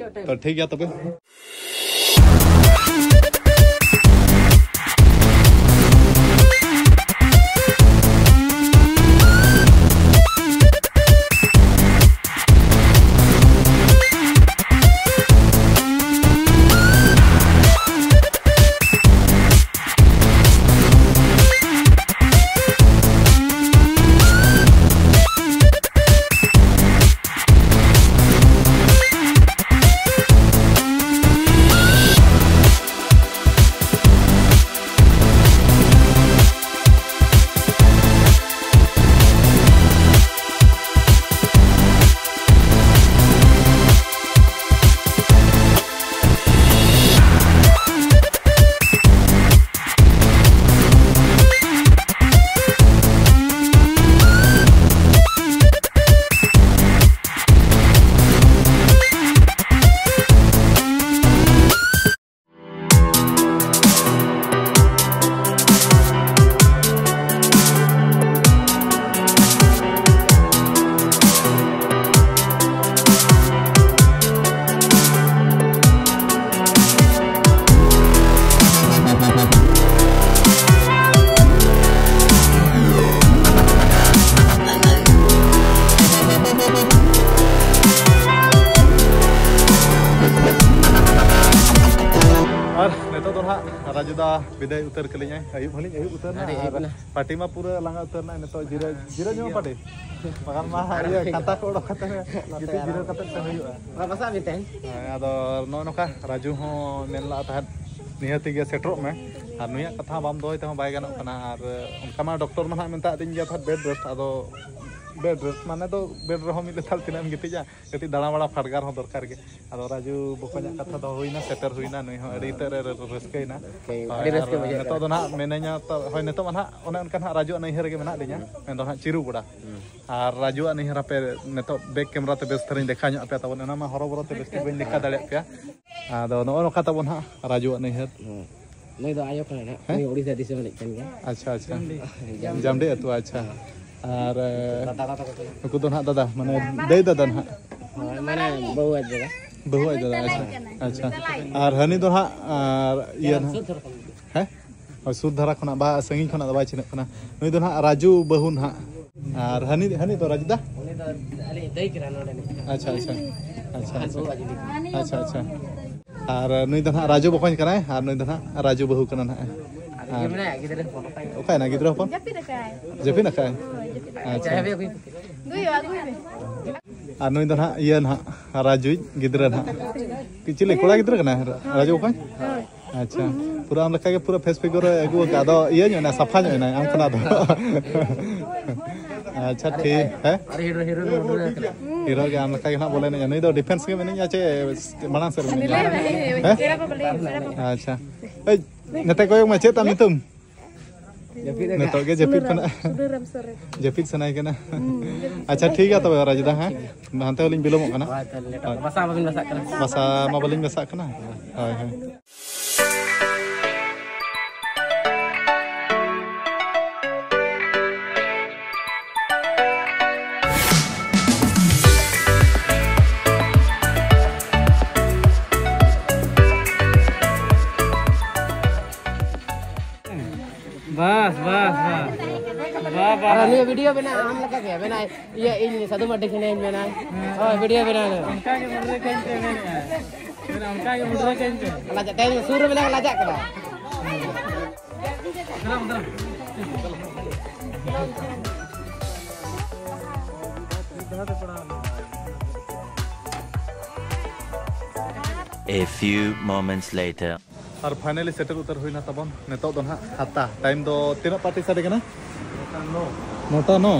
ᱛᱚ ᱴᱷᱤᱠ ᱜᱮᱭᱟ ᱛᱚᱵᱮ᱾ ᱟᱨ ᱱᱤᱛᱚᱜ ᱫᱚ ᱱᱟᱦᱟᱜ ᱨᱟᱡᱩ ᱫᱟ ᱵᱤᱫᱟᱹᱭ ᱩᱛᱟᱹᱨ ᱠᱟᱹᱞᱤᱧᱟᱭ, ᱟᱹᱭᱩᱵ ᱦᱚᱸᱞᱤᱧ ᱟᱹᱭᱩᱵ ᱩᱛᱟᱹᱨ ᱮᱱᱟ᱾ ᱟᱹᱰᱤ ᱟᱹᱭᱩᱵ ᱟᱨ ᱮᱱᱟ᱾ ᱯᱟᱴᱤ ᱢᱟ ᱯᱩᱨᱟᱹ ᱞᱟᱸᱜᱟ ᱩᱛᱟᱹᱨ ᱮᱱᱟ, ᱱᱤᱛᱚᱜ ᱡᱤᱨᱟᱹ ᱡᱤᱨᱟᱹ ᱧᱚᱜ ᱯᱟᱴᱤ, ᱵᱟᱠᱷᱟᱱ ᱢᱟ ᱤᱭᱟᱹ ᱠᱟᱛᱟ ᱠᱚ ᱚᱰᱚᱠ ᱠᱟᱛᱮ ᱜᱤᱛᱤᱡ ᱡᱤᱨᱟᱹ ᱠᱟᱛᱮ ᱥᱮ ᱦᱩᱭᱩᱜᱼᱟ᱾ ᱵᱟᱵᱟ ᱥᱟᱵ ᱢᱮ ᱛᱟᱦᱮᱱ᱾ ᱦᱮᱸ, ᱟᱫᱚ ᱱᱚᱜᱼᱚ ᱱᱚᱝᱠᱟ ᱨᱟᱡᱩ ᱦᱚᱸ ᱢᱮᱱ ᱞᱟᱜᱼᱟ ᱛᱟᱦᱮᱸᱫ, ᱱᱤᱦᱟᱹᱛᱤ ᱜᱮ ᱥᱮᱴᱮᱨᱚᱜ ᱢᱮ, ᱟᱨ ᱱᱩᱭᱟᱜ ᱠᱟᱛᱷᱟ ᱵᱟᱢ ᱫᱚᱦᱚᱭ ᱛᱮᱦᱚᱸ ᱵᱟᱭ ᱜᱟᱱᱚᱜ ᱠᱟᱱᱟ᱾ ᱟᱨ ᱚᱱᱠᱟ ᱢᱟ ᱰᱚᱠᱴᱚᱨ ᱢᱟ ᱱᱟᱦᱟᱜ ᱢᱮᱛᱟᱜ ᱫᱤᱧ ᱜᱮᱭᱟ ᱛᱟᱦᱮᱸᱫ ᱵᱮᱰ ᱨᱮᱥᱴ, ᱟᱫᱚ ᱵᱮᱰ ᱨᱮᱥᱴ ᱢᱟᱱᱮ ᱫᱚ ᱵᱮᱰ ᱨᱮᱦᱚᱸ ᱢᱤᱫ ᱞᱮᱛᱟᱲ ᱛᱤᱱᱟᱹᱜ ᱮᱢ ᱜᱤᱛᱤᱡᱟ, ᱠᱟᱹᱴᱤᱡ ᱫᱟᱬᱟ ᱵᱟᱲᱟ ᱯᱷᱟᱰᱜᱟᱨ ᱦᱚᱸ ᱫᱚᱨᱠᱟᱨ ᱜᱮ᱾ ᱟᱫᱚ ᱨᱟᱡᱩ ᱵᱚᱠᱚᱧᱟᱜ ᱠᱟᱛᱷᱟ ᱫᱚ ᱦᱩᱭᱱᱟ, ᱥᱮᱴᱮᱨ ᱦᱩᱭᱱᱟ, ᱱᱩᱭ ᱦᱚᱸ ᱟᱹᱰᱤ ᱩᱛᱟᱹᱨ ᱮ ᱨᱟᱹᱥᱠᱟᱹᱭᱮᱱᱟ᱾ ᱟᱹᱰᱤ ᱨᱟᱹᱥᱠᱟᱹ ᱵᱩᱡᱷᱟᱹᱜ ᱱᱤᱛᱚᱜ ᱫᱚ ᱱᱟᱦᱟᱜ ᱢᱮᱱᱟᱹᱧᱟ ᱛᱚ, ᱦᱳᱭ, ᱱᱤᱛᱚᱜ ᱢᱟ ᱱᱟᱦᱟᱜ ᱚᱱᱮ ᱚᱱᱠᱟ ᱱᱟᱦᱟᱜ ᱨᱟᱡᱩᱣᱟᱜ ᱱᱟᱹᱭᱦᱟᱹᱨ ᱨᱮᱜᱮ ᱢᱮᱱᱟᱜ ᱞᱤᱧᱟ, ᱢᱮᱱᱫᱚ ᱱᱟᱦᱟᱜ ᱪᱤᱨᱩ ᱜᱚᱰᱟ᱾ ᱟᱨ ᱨᱟᱡᱩᱣᱟᱜ ᱱᱟᱹᱭᱦᱟᱹᱨ ᱦᱟᱯᱮ ᱱᱤᱛᱚᱜ ᱵᱮᱠ ᱠᱮᱢᱨᱟ ᱛᱮ ᱵᱮᱥ ᱫᱷᱟᱨᱟᱧ ᱫᱮᱠᱷᱟᱣ ᱧᱚᱜ ᱟᱯᱮᱭᱟ ᱛᱟᱵᱚᱱ, ᱚᱱᱟ ᱢᱟ ᱦᱚᱨᱚᱵᱚᱨᱚ ᱛᱮ ᱵᱮᱥ ᱴᱷᱤᱠ ᱵᱟᱹᱧ ᱫᱮᱠᱷᱟᱣ ᱫᱟᱲᱮᱭᱟᱜ ᱯᱮᱭᱟ᱾ ᱟᱫᱚ ᱱᱚᱜᱼᱚ ᱱᱚᱝᱠᱟ ᱛᱟᱵᱚᱱ ᱦᱟᱸᱜ ᱨᱟᱡᱩᱣᱟᱜ ᱱᱟᱹᱭᱦᱟᱹᱨ᱾ ᱱᱩᱭ ᱫᱚ ᱟᱭᱳ ᱠᱟᱱᱟᱭ ᱱᱟᱦᱟᱜ, ᱦᱮᱸ? ᱱᱩᱭ ᱳᱰᱤᱥᱟ ᱫᱤᱥᱚᱢ ᱨᱤᱱᱤᱡ ᱠᱟᱱ ᱜᱮᱭᱟ᱾ ᱟᱪᱪᱷᱟ, ᱟᱪᱪᱷᱟ᱾ ᱡᱟᱢᱰᱤ ᱟᱹᱛᱩ, ᱟᱪᱪᱷᱟ᱾ ᱟᱨ ᱫᱟᱫᱟ ᱛᱟᱠᱚ ᱠᱟᱱᱟ᱾ ᱱᱩᱠᱩ ᱫᱚ ᱱᱟᱦᱟᱜ ᱫᱟᱫᱟ, ᱢᱟᱱᱮ ᱫᱟᱹᱭ ᱫᱟᱫᱟ ᱱᱟᱦᱟᱜ᱾ ᱦᱳᱭ, ᱢᱟᱱᱮ ᱵᱟᱹᱦᱩ ᱟᱡ ᱫᱟᱫᱟ᱾ ᱵᱟᱹᱦᱩ ᱟᱡ ᱫᱟᱫᱟ, ᱟᱪᱪᱷᱟ, ᱟᱪᱪᱷᱟ᱾ ᱟᱨ ᱦᱟᱹᱱᱤ ᱫᱚ ᱱᱟᱦᱟᱜ, ᱟᱨ ᱤᱭᱟᱹ ᱱᱟᱦᱟᱜ, ᱦᱮᱸ? ᱦᱳᱭ, ᱥᱩᱨ ᱫᱷᱟᱨᱟ ᱠᱷᱚᱱᱟᱜ ᱵᱟ ᱥᱟᱺᱜᱤᱧ ᱠᱷᱚᱱᱟᱜ ᱫᱚ ᱵᱟᱭ ᱪᱤᱱᱦᱟᱹᱜ ᱠᱟᱱᱟ᱾ ᱱᱩᱭ ᱫᱚ ᱱᱟᱦᱟᱜ ᱨᱟᱡᱩ ᱵᱟᱹᱦᱩ ᱱᱟᱦᱟᱜ᱾ ᱟᱨ ᱦᱟᱹᱱᱤ, ᱦᱟᱹᱱᱤ ᱫᱚ ᱨᱟᱡᱩ ᱫᱟ? ᱩᱱᱤ ᱫᱚ ᱟᱹᱞᱤᱧ ᱫᱟᱹᱭ ᱠᱟᱱᱟ ᱱᱚᱰᱮ ᱨᱤᱱᱤᱡ᱾ ᱟᱪᱪᱷᱟ, ᱟᱪᱪᱷᱟ, ᱟᱪᱪᱷᱟ, ᱟᱪᱪᱷᱟ᱾ ᱵᱟᱹᱦᱩ ᱟᱡ ᱫᱤᱫᱤ᱾ ᱟᱪᱪᱷᱟ, ᱟᱪᱪᱷᱟ᱾ ᱟᱨ ᱱᱩᱭ ᱫᱚ ᱱᱟᱦᱟᱜ ᱨᱟᱡᱩ ᱵᱚᱠᱚᱧ ᱠᱟᱱᱟᱭ ᱟᱨ ᱱᱩᱭ ᱫᱚ ᱱᱟᱦᱟᱜ ᱨᱟᱡᱩ ᱵᱟᱹᱦᱩ ᱠᱟᱱᱟ ᱱᱟᱦᱟᱜ᱾ ᱟᱨ ᱤᱭᱟᱹ ᱢᱮᱱᱟᱭᱟ, ᱜᱤᱫᱽᱨᱟᱹ ᱦᱚᱯᱚᱱ ᱚᱠᱟᱭ ᱱᱟᱭ? ᱚᱠᱟᱭᱮᱱᱟ ᱜᱤᱫᱽᱨᱟᱹ ᱦᱚᱯᱚᱱ? ᱡᱟᱹᱯᱤᱫ ᱟᱠᱟᱫᱟᱭ᱾ ᱡᱟᱹᱯᱤᱫ ᱟᱠᱟᱫᱟᱭ? ᱟᱪᱪᱷᱟ᱾ ᱫᱩᱭᱩ, ᱟᱹᱜᱩᱭ ᱢᱮ᱾ ᱟᱨ ᱱᱩᱭ ᱫᱚ ᱱᱟᱦᱟᱜ ᱤᱭᱟᱹ ᱱᱟᱦᱟᱜ ᱨᱟᱡᱩᱭᱤᱡ ᱜᱤᱫᱽᱨᱟᱹ ᱱᱟᱦᱟᱜ᱾ ᱪᱤᱞᱤ ᱠᱚᱲᱟ ᱜᱤᱫᱽᱨᱟᱹ ᱠᱟᱱᱟᱭ ᱨᱟᱡᱩ ᱵᱚᱠᱚᱧ? ᱟᱪᱪᱷᱟ, ᱯᱩᱨᱟᱹ ᱟᱢ ᱞᱮᱠᱟ ᱜᱮ ᱯᱩᱨᱟᱹ ᱯᱷᱮᱥ ᱯᱷᱤᱜᱚᱨ ᱮ ᱟᱹᱜᱩ ᱟᱠᱟᱫ, ᱟᱫᱚ ᱤᱭᱟᱹ ᱧᱚᱜ ᱮᱱᱟᱭ, ᱥᱟᱯᱷᱟ ᱧᱚᱜ ᱮᱱᱟᱭ ᱟᱢ ᱠᱷᱚᱱᱟᱜ ᱫᱚ᱾ ᱟᱪᱪᱷᱟ, ᱴᱷᱤᱠ, ᱦᱮᱸ? ᱟᱨ ᱦᱤᱨᱳ, ᱦᱤᱨᱳ ᱫᱚ ᱢᱩᱰᱨᱟᱹ ᱟᱠᱟᱱᱟ᱾ ᱦᱤᱨᱳ ᱜᱮ ᱟᱢ ᱞᱮᱠᱟ ᱜᱮ ᱱᱟᱦᱟᱜ ᱵᱚᱞ ᱮᱱᱮᱡ, ᱱᱩᱭ ᱫᱚ ᱰᱤᱯᱷᱮᱱᱥ ᱜᱮ ᱢᱮᱱᱟᱧᱟ ᱪᱮ ᱢᱟᱲᱟᱝ ᱥᱮᱫ ᱨᱮ ᱢᱮᱱᱟᱭᱟ? ᱦᱮᱸ? ᱟᱪᱪᱷᱟ, ᱮᱭ, ᱱᱚᱛᱮ ᱠᱚᱭᱚᱜ ᱢᱮ, ᱪᱮᱫ ᱛᱟᱢ ᱧᱩᱛᱩᱢ? ᱱᱤᱛᱚᱜ ᱜᱮ ᱡᱟᱹᱯᱤᱫ ᱠᱷᱚᱱᱟᱜ ᱡᱟᱹᱯᱤᱫ ᱥᱟᱱᱟᱭ ᱠᱟᱱᱟ᱾ ᱟᱪᱪᱷᱟ, ᱴᱷᱤᱠ ᱜᱮᱭᱟ ᱛᱚᱵᱮ ᱨᱟᱡᱩ ᱫᱟ, ᱦᱮᱸ? ᱦᱟᱱᱛᱮ ᱦᱚᱸᱞᱤᱧ ᱵᱤᱞᱚᱢᱚᱜ ᱠᱟᱱᱟ᱾ ᱦᱳᱭ, ᱛᱟᱦᱞᱮ ᱞᱮᱴᱚᱜ ᱠᱟᱱᱟ᱾ ᱵᱟᱥᱟ ᱵᱟᱵᱤᱱ ᱵᱟᱥᱟᱜ ᱠᱟᱱᱟ? ᱵᱟᱥᱟ ᱢᱟ ᱵᱟᱹᱞᱤᱧ ᱵᱟᱥᱟᱜ ᱠᱟᱱᱟ᱾ ᱦᱳᱭ, ᱦᱳᱭ᱾ ᱵᱟᱥ, ᱵᱟᱥ, ᱵᱟᱥ᱾ ᱵᱟ, ᱵᱟ᱾ ᱟᱨ ᱱᱤᱭᱟᱹ ᱵᱷᱤᱰᱤᱭᱳ ᱵᱮᱱᱟᱣ ᱟᱢ ᱞᱮᱠᱟ ᱜᱮ ᱵᱮᱱᱟᱣ᱾ ᱤᱭᱟᱹ, ᱤᱧ ᱥᱟᱹᱫᱷᱩ ᱢᱟᱨᱰᱤ ᱠᱷᱚᱱᱤᱧ ᱢᱮᱱᱟ᱾ ᱦᱳᱭ, ᱵᱷᱤᱰᱤᱭᱳ ᱵᱮᱱᱟᱣ ᱫᱚ᱾ ᱚᱱᱠᱟ ᱜᱮ ᱢᱩᱰᱨᱟᱹ ᱠᱟᱹᱧ ᱯᱮ ᱢᱮᱱᱮᱫᱼᱟ᱾ ᱢᱮᱱᱟ, ᱚᱱᱠᱟ ᱜᱮ ᱢᱩᱰᱨᱟᱹ ᱠᱟᱹᱧ ᱯᱮ᱾ ᱞᱟᱡᱟᱜ, ᱛᱮᱦᱮᱧ ᱥᱩᱨ ᱨᱮ ᱢᱮᱱᱟᱜ ᱞᱟᱡᱟᱜ ᱠᱟᱱᱟ᱾ A few moments later. R finally ᱥᱮᱴᱮᱨ ᱩᱛᱟᱹᱨ ᱦᱩᱭᱱᱟ ᱛᱟᱵᱚᱱ᱾ ᱱᱤᱛᱚᱜ ᱫᱚ ᱱᱟᱦᱟᱜ ᱦᱟᱛᱟ᱾ ᱴᱟᱭᱤᱢ ᱫᱚ ᱛᱤᱱᱟᱹᱜ ᱯᱟᱴᱤ ᱥᱟᱰᱮ ᱠᱟᱱᱟ? ᱱᱚᱴᱟ ᱱᱚ᱾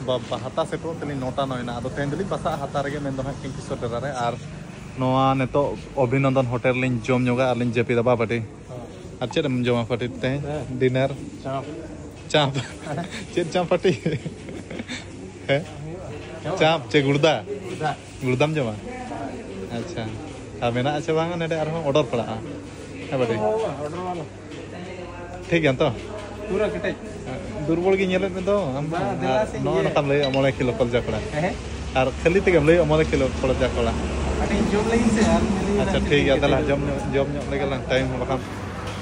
ᱵᱟᱵᱟ, ᱦᱟᱛᱟ ᱥᱮᱴᱮᱨᱚᱜ ᱛᱮᱞᱤᱧ ᱱᱚᱴᱟ ᱱᱚᱭᱱᱟ᱾ ᱟᱫᱚ ᱛᱮᱦᱮᱧ ᱫᱚᱞᱤᱧ ᱵᱟᱥᱟᱜᱼᱟ ᱦᱟᱛᱟ ᱨᱮᱜᱮ, ᱢᱮᱱᱫᱚ ᱦᱟᱸᱜ ᱠᱤᱝᱠᱤᱥᱚᱨ ᱰᱮᱨᱟ ᱨᱮ᱾ ᱟᱨ ᱱᱚᱣᱟ ᱱᱤᱛᱚᱜ ᱚᱵᱷᱤᱱᱚᱱᱫᱚᱱ ᱦᱳᱴᱮᱞ ᱞᱤᱧ ᱡᱚᱢ ᱧᱚᱜᱟ ᱟᱨ ᱞᱤᱧ ᱡᱟᱹᱯᱤᱫᱟ, ᱵᱟ ᱯᱟᱹᱴᱤ? ᱟᱨ ᱪᱮᱫ ᱮᱢ ᱡᱚᱢᱟ ᱯᱟᱹᱴᱤ ᱛᱮᱦᱮᱧ? ᱦᱮᱸ᱾ ᱰᱤᱱᱟᱨ? ᱪᱟᱯ᱾ ᱪᱟᱯ᱾ ᱪᱮᱫ ᱪᱟᱯ ᱯᱟᱹᱴᱤ? ᱦᱮᱸ? ᱪᱟᱯ ᱪᱮ ᱜᱩᱲᱫᱟ? ᱜᱩᱲᱫᱟ᱾ ᱜᱩᱲᱫᱟᱢ ᱡᱚᱢᱟ? ᱟᱪᱪᱷᱟ᱾ ᱟᱨ ᱢᱮᱱᱟᱜᱼᱟ ᱥᱮ ᱵᱟᱝ ᱱᱚᱰᱮ ᱟᱨᱦᱚᱸ ᱚᱰᱟᱨ ᱯᱟᱲᱟᱜᱼᱟ? ᱦᱮᱸ ᱯᱟᱹᱴᱤ? ᱚᱰᱟᱨ ᱟᱞᱚ᱾ ᱴᱷᱤᱠ ᱜᱮᱭᱟ ᱛᱚ? ᱯᱩᱨᱟᱹ ᱠᱮᱴᱮᱡ᱾ ᱫᱩᱨᱵᱚᱞ ᱜᱮ ᱧᱮᱞᱮᱫ ᱢᱮ ᱫᱚ ᱟᱢ ᱫᱚ᱾ ᱵᱟᱝ, ᱫᱮᱞᱟ ᱟᱨ ᱥᱮ ᱱᱚᱜᱼᱚᱭ ᱤᱭᱟᱹ᱾ ᱱᱚᱝᱠᱟᱢ ᱞᱟᱹᱭᱮᱫᱼᱟ ᱢᱚᱬᱮ ᱠᱤᱞᱳ ᱠᱚᱞᱡᱟ ᱠᱚᱲᱟ᱾ ᱦᱮᱸ? ᱟᱨ ᱠᱷᱟᱹᱞᱤ ᱛᱮᱜᱮᱢ ᱞᱟᱹᱭᱮᱫᱼᱟ ᱢᱚᱬᱮ ᱠᱤᱞᱳ ᱠᱚᱞᱡᱟ ᱠᱚᱲᱟ᱾ ᱟᱹᱰᱤ ᱡᱚᱢ ᱞᱟᱹᱜᱤᱫ ᱥᱮ, ᱟᱨ ᱧᱮᱞ ᱞᱟᱹᱜᱤᱫ ᱟᱪᱪᱷᱟ, ᱵᱟᱝ ᱴᱷᱤᱠ ᱜᱮᱭᱟ, ᱪᱮᱫ ᱛᱟᱦᱚᱞᱮ ᱠᱮᱴᱮᱡ ᱡᱚᱢ ᱧᱚᱜ, ᱡᱚᱢ ᱧᱚᱜ ᱞᱮᱜᱮ ᱞᱟᱝ ᱴᱟᱭᱤᱢ ᱦᱚᱸ ᱵᱟᱠᱷᱟᱱ᱾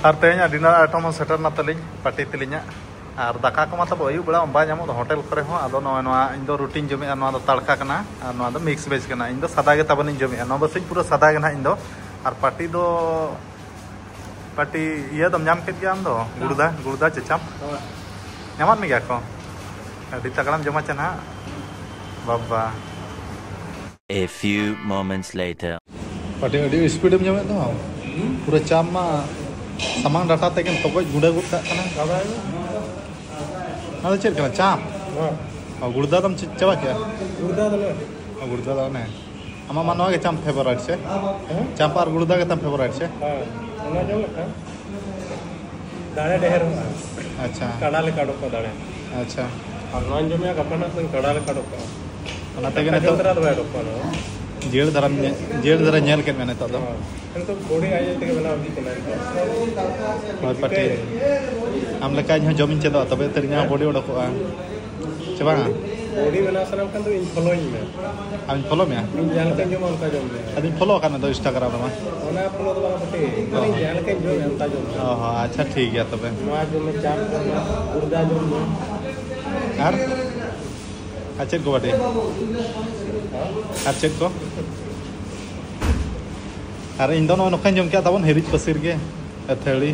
ᱟᱨ ᱛᱮᱦᱮᱧᱟᱜ ᱰᱤᱱᱟᱨ ᱟᱭᱴᱮᱢ ᱦᱚᱸ ᱥᱮᱴᱮᱨ ᱮᱱᱟ ᱛᱟᱹᱞᱤᱧ, ᱯᱟᱹᱴᱤ ᱛᱟᱹᱞᱤᱧᱟᱜ᱾ ᱟᱨ ᱫᱟᱠᱟ ᱠᱚᱢᱟ ᱛᱟᱵᱚ ᱟᱹᱭᱩᱵ ᱵᱮᱲᱟ ᱵᱟᱭ ᱧᱟᱢᱚᱜ ᱫᱚ ᱦᱳᱴᱮᱞ ᱠᱚᱨᱮ ᱦᱚᱸ᱾ ᱟᱫᱚ ᱱᱚᱜᱼᱚᱭ ᱱᱚᱣᱟ, ᱤᱧ ᱫᱚ ᱨᱩᱴᱤᱧ ᱡᱚᱢᱮᱜᱼᱟ, ᱱᱚᱣᱟ ᱫᱚ ᱛᱟᱲᱠᱟ ᱠᱟᱱᱟ ᱟᱨ ᱱᱚᱣᱟ ᱫᱚ ᱢᱤᱠᱥ ᱵᱷᱮᱡᱽ ᱠᱟᱱᱟ᱾ ᱤᱧ ᱫᱚ ᱥᱟᱫᱟ ᱜᱮ ᱛᱟᱵᱚᱱᱤᱧ ᱡᱚᱢᱮᱜᱼᱟ, ᱱᱚᱣᱟ ᱵᱟᱹᱥᱤᱧ ᱯᱩᱨᱟᱹ ᱥᱟᱫᱟ ᱜᱮ ᱱᱟᱦᱟᱜ ᱤᱧ ᱫᱚ᱾ ᱟᱨ ᱯᱟᱹᱴᱤ ᱫᱚ ᱯᱟᱹᱴᱤ ᱤᱭᱟᱹ ᱫᱚᱢ ᱧᱟᱢ ᱠᱮᱫ ᱜᱮᱭᱟ ᱟᱢ ᱫᱚ? ᱜᱩᱲᱫᱟ, ᱜᱩᱲᱫᱟ ᱪᱮ ᱪᱟᱯ? ᱦᱳᱭ᱾ ᱧᱟᱢᱟᱫ ᱢᱮ ᱜᱮᱭᱟ ᱠᱚ? ᱟᱹᱰᱤ ᱛᱟᱜᱲᱟᱢ ᱡᱚᱢᱟ ᱪᱮ ᱱᱟᱦᱟᱜ? ᱵᱟᱵᱟ᱾ A few moments later. ᱯᱟᱹᱴᱤ ᱟᱹᱰᱤ ᱥᱯᱤᱰ ᱮᱢ ᱡᱚᱢᱮᱫ ᱫᱚ᱾ ᱯᱩᱨᱟᱹ ᱪᱟᱯ ᱢᱟ ᱥᱟᱢᱟᱝ ᱰᱟᱴᱟ ᱛᱮᱜᱮᱢ ᱛᱚᱜᱚᱡ ᱜᱩᱸᱰᱟᱹ ᱜᱚᱫ ᱠᱟᱜ ᱠᱟᱱᱟ᱾ ᱚᱱᱟ ᱫᱚ ᱪᱮᱫ ᱠᱟᱱᱟ? ᱪᱟᱯ? ᱦᱳᱭ᱾ ᱚ, ᱜᱩᱲᱫᱟ ᱫᱚᱢ ᱪᱮ-, ᱪᱟᱵᱟ ᱠᱮᱜᱼᱟ? ᱜᱩᱲᱫᱟ ᱫᱚ ᱱᱚᱰᱮ᱾ ᱚ, ᱜᱩᱲᱫᱟ ᱫᱚ ᱚᱱᱮ᱾ ᱟᱢᱟᱜ ᱢᱟ ᱱᱚᱣᱟ ᱜᱮ ᱪᱟᱢ ᱯᱷᱮᱵᱟᱨᱟᱭᱤᱴ ᱥᱮ? ᱦᱮᱸ? ᱪᱟᱢᱯᱟ ᱟᱨ ᱜᱩᱲᱫᱟ ᱜᱮ ᱛᱟᱢ ᱯᱷᱮᱵᱟᱨᱟᱭᱤᱴ ᱥᱮ? ᱦᱮᱸ, ᱚᱱᱟ ᱡᱚᱢ ᱞᱮᱠᱷᱟᱱ ᱫᱟᱲᱮ ᱰᱷᱮᱨᱚᱜᱼᱟ᱾ ᱟᱪᱪᱷᱟ᱾ ᱠᱟᱰᱟ ᱞᱮᱠᱟ ᱩᱰᱩᱠᱚᱜᱼᱟ ᱫᱟᱲᱮ᱾ ᱟᱪᱪᱷᱟ᱾ ᱟᱨ ᱱᱚᱣᱟᱧ ᱡᱚᱢᱮᱜᱼᱟ ᱜᱟᱯᱟ ᱱᱟᱜ ᱫᱚ ᱠᱟᱰᱟ ᱞᱮᱠᱟ ᱩᱰᱩᱠᱚᱜᱼᱟ᱾ ᱚᱱᱟ ᱛᱮᱜᱮ ᱫᱟᱠᱟ ᱡᱚᱢ ᱱᱤᱛᱚᱜ ᱛᱚᱨᱟ ᱫᱚ ᱵᱟᱭ ᱩᱰᱩᱠᱚᱜᱼᱟ ᱱᱚᱣᱟ᱾ ᱡᱤᱭᱟᱹᱲ ᱫᱷᱟᱨᱟᱢ ᱧᱮ-, ᱡᱤᱭᱟᱹᱲ ᱫᱷᱟᱨᱟ ᱧᱮᱞ ᱠᱮᱫ ᱢᱮ ᱱᱤᱛᱚᱜ ᱫᱚ᱾ ᱦᱳᱭ᱾ ᱱᱤᱛᱚᱜ ᱵᱚᱰᱤ ᱟᱡ ᱟᱡ ᱛᱮᱜᱮ ᱵᱮᱱᱟᱣ ᱤᱫᱤᱜ ᱠᱟᱱᱟ ᱱᱤᱛᱚᱜ᱾ ᱦᱳᱭ ᱯᱟᱹᱴᱤ᱾ ᱪᱤᱠᱟᱹᱭ? ᱟᱢ ᱞᱮᱠᱟ ᱤᱧ ᱦᱚᱸ ᱡᱚᱢᱤᱧ ᱪᱮᱫᱚᱜᱼᱟ, ᱛᱚᱵᱮ ᱩᱛᱟᱹᱨ ᱤᱧᱟᱹᱜ ᱦᱚᱸ ᱵᱚᱰᱤ ᱚᱰᱚᱠᱚᱜᱼᱟ᱾ ᱪᱮ ᱵᱟᱝᱟ? ᱵᱚᱰᱤ ᱵᱮᱱᱟᱣ ᱥᱟᱱᱟᱢ ᱠᱷᱟᱱ ᱫᱚ ᱤᱧ ᱯᱷᱚᱞᱳᱭᱤᱧ ᱢᱮ᱾ ᱟᱢᱤᱧ ᱯᱷᱚᱞᱳ ᱢᱮᱭᱟ? ᱤᱧ ᱡᱟᱦᱟᱸ ᱞᱮᱠᱟᱧ ᱡᱚᱢᱟ ᱚᱱᱠᱟ ᱡᱚᱢ ᱢᱮ᱾ ᱟᱫᱚᱧ ᱯᱷᱚᱞᱳ ᱟᱠᱟᱫ ᱢᱮ ᱫᱚ Instagram ᱨᱮᱢᱟ᱾ ᱚᱱᱟ ᱯᱷᱚᱞᱳ ᱫᱚ ᱵᱟᱝ ᱠᱟᱹᱴᱤᱡ, ᱚ᱾ ᱤᱧ ᱡᱟᱦᱟᱸ ᱞᱮᱠᱟᱧ ᱡᱚᱢᱟ ᱚᱱᱠᱟ ᱡᱚᱢ ᱢᱮ᱾ ᱚ ᱦᱚᱸ, ᱟᱪᱪᱷᱟ, ᱴᱷᱤᱠ ᱜᱮᱭᱟ ᱛᱚᱵᱮ᱾ ᱱᱚᱣᱟ ᱡᱚᱢ ᱢᱮ, ᱪᱟᱯ ᱡᱚᱢ ᱢᱮ, ᱜᱩᱲᱫᱟ ᱡᱚᱢ ᱢᱮ᱾ ᱟᱨ? ᱟᱨ ᱪᱮᱫ ᱠᱚ ᱵᱟᱹᱴᱤ? ᱟᱨ ᱪᱮᱫ ᱠᱚ? ᱟᱨ ᱤᱧ ᱫᱚ ᱱᱚᱜᱼᱚ ᱱᱚᱝᱠᱟᱧ ᱡᱚᱢ ᱠᱮᱜᱼᱟ ᱛᱟᱵᱚᱱ ᱦᱤᱨᱤᱡ ᱯᱟᱹᱥᱤᱨ ᱜᱮ, ᱟᱹᱛᱷᱟᱹᱲᱤ᱾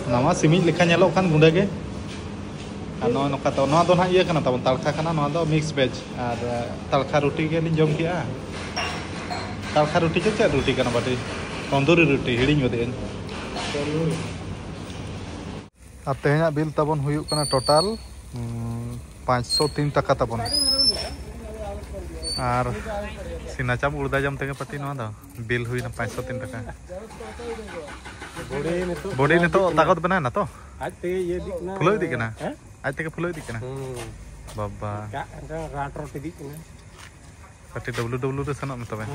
ᱚᱱᱟ ᱢᱟ ᱥᱤᱢᱤᱡ ᱞᱮᱠᱟ ᱧᱮᱞᱚᱜ ᱠᱟᱱ ᱜᱩᱸᱰᱟᱹ ᱜᱮ᱾ ᱟᱨ ᱱᱚᱜᱼᱚᱭ ᱱᱚᱝᱠᱟ ᱛᱚ, ᱱᱚᱣᱟ ᱫᱚ ᱱᱟᱦᱟᱜ ᱤᱭᱟᱹ ᱠᱟᱱᱟ ᱛᱟᱵᱚᱱ, ᱛᱟᱲᱠᱷᱟ ᱠᱟᱱᱟ, ᱱᱚᱣᱟ ᱫᱚ ᱢᱤᱠᱥ ᱵᱷᱮᱡᱽ᱾ ᱟᱨ, ᱮ, ᱛᱟᱲᱠᱷᱟ ᱨᱩᱴᱤ ᱜᱮᱞᱤᱧ ᱡᱚᱢ ᱠᱮᱜᱼᱟ᱾ ᱛᱟᱲᱠᱷᱟ ᱨᱩᱴᱤ ᱪᱚ ᱪᱮᱫ ᱨᱩᱴᱤ ᱠᱟᱱᱟ ᱵᱟᱹᱴᱤ? ᱛᱚᱱᱫᱩᱨᱤ ᱨᱩᱴᱤ, ᱦᱤᱲᱤᱧ ᱜᱚᱫᱮᱜᱼᱟᱹᱧ᱾ ᱛᱚᱱᱫᱩᱨᱤ᱾ ᱟᱨ ᱛᱮᱦᱮᱧᱟᱜ ᱵᱤᱞ ᱛᱟᱵᱚᱱ ᱦᱩᱭᱩᱜ ᱠᱟᱱᱟ ᱴᱳᱴᱟᱞ, ᱩᱸ, ᱯᱟᱸᱪᱥᱚ ᱛᱤᱱ ᱴᱟᱠᱟ ᱛᱟᱵᱚᱱ᱾ ᱟᱨ ᱥᱤᱱᱟᱪᱟᱢ ᱩᱲᱫᱟ ᱡᱟᱢ ᱛᱮᱜᱮ ᱯᱟᱹᱴᱤ ᱱᱚᱣᱟ ᱫᱚ ᱵᱤᱞ ᱦᱩᱭᱱᱟ ᱯᱟᱸᱪᱥᱚ ᱛᱤᱱ ᱴᱟᱠᱟ᱾ ᱵᱚᱰᱤ ᱱᱤᱛᱚᱜ ᱛᱟᱠᱚᱛ ᱵᱮᱱᱟᱣ ᱮᱱᱟ ᱛᱚ? ᱟᱡ ᱛᱮᱜᱮ ᱤᱭᱟᱹ ᱤᱫᱤᱜ ᱠᱟᱱᱟ᱾ ᱯᱷᱩᱞᱟᱹᱣ ᱤᱫᱤᱜ ᱠᱟᱱᱟ? ᱦᱮᱸ? ᱟᱡ ᱛᱮᱜᱮ ᱯᱷᱩᱞᱟᱹᱣ ᱤᱫᱤᱜ ᱠᱟᱱᱟ? ᱦᱩᱸ᱾ ᱵᱟᱵᱟ᱾ ᱠᱟᱜ ᱠᱟᱱ ᱪᱚᱝ, ᱨᱟᱴ ᱨᱚᱴ ᱤᱫᱤᱜ ᱠᱟᱱᱟ᱾ ᱠᱟᱹᱴᱤᱡ ᱰᱟᱵᱞᱩ ᱰᱟᱵᱞᱩ ᱨᱮ ᱥᱮᱱᱚᱜ ᱢᱮ ᱛᱚᱵᱮ᱾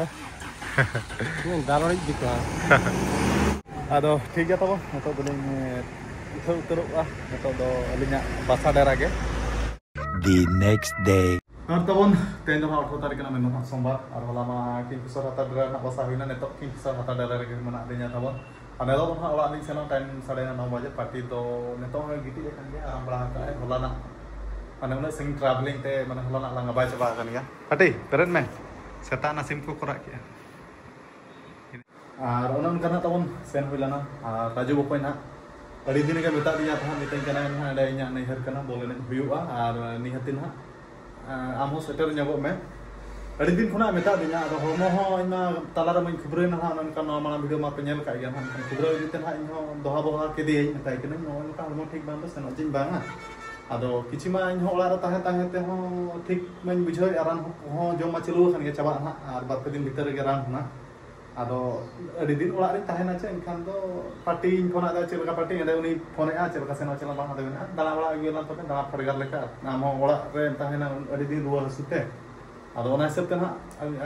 ᱦᱮᱸ᱾ ᱫᱟᱞ ᱤᱫᱤ ᱠᱚᱣᱟ᱾ ᱟᱫᱚ ᱴᱷᱤᱠ ᱜᱮᱭᱟ ᱛᱟᱵᱚ, ᱱᱤᱛᱚᱜ ᱫᱚᱞᱤᱧ ᱩᱴᱷᱟᱹᱣ ᱩᱛᱟᱹᱨᱚᱜᱼᱟ᱾ ᱱᱤᱛᱚᱜ ᱫᱚ ᱟᱹᱞᱤᱧᱟᱜ ᱵᱟᱥᱟ ᱰᱮᱨᱟ ᱜᱮ᱾ The next day. ᱟᱨ ᱛᱟᱵᱚᱱ, ᱛᱮᱦᱮᱧ ᱫᱚ ᱦᱟᱸᱜ ᱟᱴᱷᱨᱚ ᱛᱟᱹᱨᱤᱠᱷ ᱠᱟᱱᱟ, ᱢᱮᱱ ᱫᱚ ᱦᱟᱸᱜ ᱥᱳᱢᱵᱟᱨ᱾ ᱟᱨ ᱦᱚᱞᱟ ᱢᱟ ᱠᱤᱝᱯᱷᱤᱥᱟᱨ ᱦᱟᱛᱟ ᱰᱮᱨᱟ ᱨᱮᱱᱟᱜ ᱵᱟᱥᱟ ᱦᱩᱭᱱᱟ, ᱱᱤᱛᱚᱜ ᱠᱤᱝᱯᱷᱤᱥᱟᱨ ᱦᱟᱛᱟ ᱰᱮᱨᱟ ᱨᱮᱜᱮ ᱢᱮᱱᱟᱜ ᱞᱤᱧᱟ ᱛᱟᱵᱚᱱ᱾ ᱟᱨ ᱱᱤᱛᱚᱜ ᱫᱚ ᱦᱟᱸᱜ ᱚᱲᱟᱜ ᱞᱤᱧ ᱥᱮᱱᱚᱜ, ᱴᱟᱭᱤᱢ ᱥᱟᱲᱮ ᱱᱚ ᱵᱟᱡᱮ᱾ ᱯᱟᱹᱴᱤ ᱫᱚ ᱱᱤᱛᱚᱜ ᱦᱚᱸᱭ ᱜᱤᱛᱤᱡ ᱟᱠᱟᱱ ᱜᱮᱭᱟ, ᱟᱨᱟᱢ ᱵᱟᱲᱟ ᱟᱠᱟᱫ ᱟᱭ᱾ ᱦᱚᱞᱟᱱᱟᱜ ᱢᱟᱱᱮ ᱩᱱᱟᱹᱜ ᱥᱟᱺᱜᱤᱧ ᱴᱨᱟᱵᱷᱮᱞᱤᱝ ᱛᱮ ᱢᱟᱱᱮ ᱦᱚᱞᱟᱱᱟᱜ ᱞᱟᱸᱜᱟ ᱵᱟᱭ ᱪᱟᱵᱟ ᱟᱠᱟᱱ ᱜᱮᱭᱟ᱾ ᱯᱟᱹᱴᱤ, ᱵᱮᱨᱮᱫ ᱢᱮ, ᱥᱮᱛᱟᱜ ᱮᱱᱟ, ᱥᱤᱢ ᱠᱚ ᱠᱚᱨᱟᱜ ᱠᱮᱜᱼᱟ᱾ ᱟᱨ ᱚᱱᱮ ᱚᱱᱠᱟ ᱱᱟᱜ ᱛᱟᱵᱚᱱ ᱥᱮᱱ ᱦᱩᱭ ᱞᱮᱱᱟ᱾ ᱟᱨ ᱨᱟᱡᱩ ᱵᱚᱠᱚᱧ ᱱᱟᱜ ᱟᱹᱰᱤ ᱫᱤᱱ ᱜᱮ ᱢᱮᱛᱟᱜ ᱫᱤᱧᱟ ᱛᱟᱦᱮᱸᱫ, ᱢᱤᱛᱟᱹᱧ ᱠᱟᱱᱟᱭ ᱱᱟᱦᱟᱜ, ᱚᱸᱰᱮ ᱤᱧᱟᱹᱜ ᱱᱟᱹᱭᱦᱟᱹᱨ ᱠᱟᱱᱟ, ᱵᱚᱞ ᱮᱱᱮᱡ ᱦᱩᱭᱩᱜᱼᱟ᱾ ᱟᱨ ᱱᱤᱦᱟᱹᱛᱤ ᱱᱟᱦᱟᱜ, ᱟᱢ ᱦᱚᱸ ᱥᱮᱴᱮᱨ ᱧᱚᱜᱚᱜ ᱢᱮ᱾ ᱟᱹᱰᱤ ᱫᱤᱱ ᱠᱷᱚᱱᱟᱜ ᱢᱮᱛᱟᱜ ᱫᱤᱧᱟ, ᱟᱫᱚ ᱦᱚᱲᱢᱚ ᱦᱚᱸ ᱤᱧ ᱢᱟ ᱛᱟᱞᱟ ᱨᱮ ᱢᱟᱧ ᱠᱷᱩᱵᱽᱨᱟᱹᱭ ᱱᱟ ᱱᱟᱦᱟᱜ, ᱚᱱᱮ ᱚᱱᱠᱟ ᱱᱚᱣᱟ ᱢᱟᱲᱟᱝ ᱵᱷᱤᱰᱤᱭᱳ ᱢᱟᱯᱮ ᱧᱮᱞ ᱠᱟᱜ ᱜᱮᱭᱟ ᱱᱟᱦᱟᱜ, ᱢᱮᱱᱠᱷᱟᱱ ᱠᱷᱩᱵᱽᱨᱟᱹᱣ ᱤᱫᱤ ᱛᱮ ᱱᱟᱦᱟᱜ ᱤᱧ ᱦᱚᱸ ᱫᱚᱦᱟ ᱵᱚᱦᱟ ᱠᱮᱫᱮᱭᱟᱹᱧ, ᱢᱮᱛᱟᱭ ᱠᱟᱹᱱᱟᱹᱧ ᱱᱚᱜᱼᱚᱭ ᱱᱚᱝᱠᱟ ᱦᱚᱲᱢᱚ ᱴᱷᱤᱠ ᱵᱟᱝ ᱫᱚ ᱥᱮᱱᱚᱜ ᱡᱤᱧ ᱵᱟᱝᱟ᱾ ᱟᱫᱚ ᱠᱤᱪᱷᱩ ᱢᱟ ᱤᱧ ᱦᱚᱸ ᱚᱲᱟᱜ ᱨᱮ ᱛᱟᱦᱮᱸ ᱛᱟᱦᱮᱸ ᱛᱮᱦᱚᱸ ᱴᱷᱤᱠ ᱢᱟᱧ ᱵᱩᱡᱷᱟᱹᱣᱮᱫᱼᱟ, ᱨᱟᱱ ᱦᱚᱸ ᱡᱚᱢ ᱢᱟ ᱪᱟᱹᱞᱩ ᱟᱠᱟᱱ ᱜᱮᱭᱟ, ᱪᱟᱵᱟᱜᱼᱟ ᱱᱟᱦᱟᱜ, ᱟᱨ ᱵᱟᱨ ᱯᱮ ᱫᱤᱱ ᱵᱷᱤᱛᱟᱹᱨ ᱨᱮᱜᱮ ᱨᱟᱱ ᱦᱚᱸ ᱱᱟᱦᱟᱜ᱾ ᱟᱫᱚ ᱟᱹᱰᱤ ᱫᱤᱱ ᱚᱲᱟᱜ ᱨᱤᱧ ᱛᱟᱦᱮᱱᱟ ᱪᱮ, ᱮᱱᱠᱷᱟᱱ ᱫᱚ ᱯᱟᱹᱴᱤᱧ ᱯᱷᱳᱱᱟᱫ ᱫᱟ, ᱪᱮᱫ ᱞᱮᱠᱟ ᱯᱟᱹᱴᱤ, ᱮᱸᱰᱮ ᱩᱱᱤ ᱯᱷᱳᱱᱮᱫᱼᱟ, ᱪᱮᱫ ᱞᱮᱠᱟ ᱥᱮᱱᱚᱜ ᱪᱟᱞᱟᱜ ᱵᱟᱝ, ᱟᱫᱚ ᱢᱮᱱᱟ ᱫᱟᱬᱟ ᱵᱟᱲᱟ ᱟᱹᱜᱩᱭᱟᱞᱟᱝ ᱛᱚᱵᱮ, ᱫᱟᱬᱟ ᱯᱷᱟᱰᱜᱟᱨ ᱞᱮᱠᱟ, ᱟᱢ ᱦᱚᱸ ᱚᱲᱟᱜ ᱨᱮᱢ ᱛᱟᱦᱮᱱᱟ ᱟᱹᱰᱤ ᱫᱤᱱ ᱨᱩᱣᱟᱹ ᱦᱟᱹᱥᱩ ᱛᱮ᱾ ᱟᱫᱚ ᱚᱱᱟ ᱦᱤᱥᱟᱹᱵ ᱛᱮ ᱱᱟᱦᱟᱜ,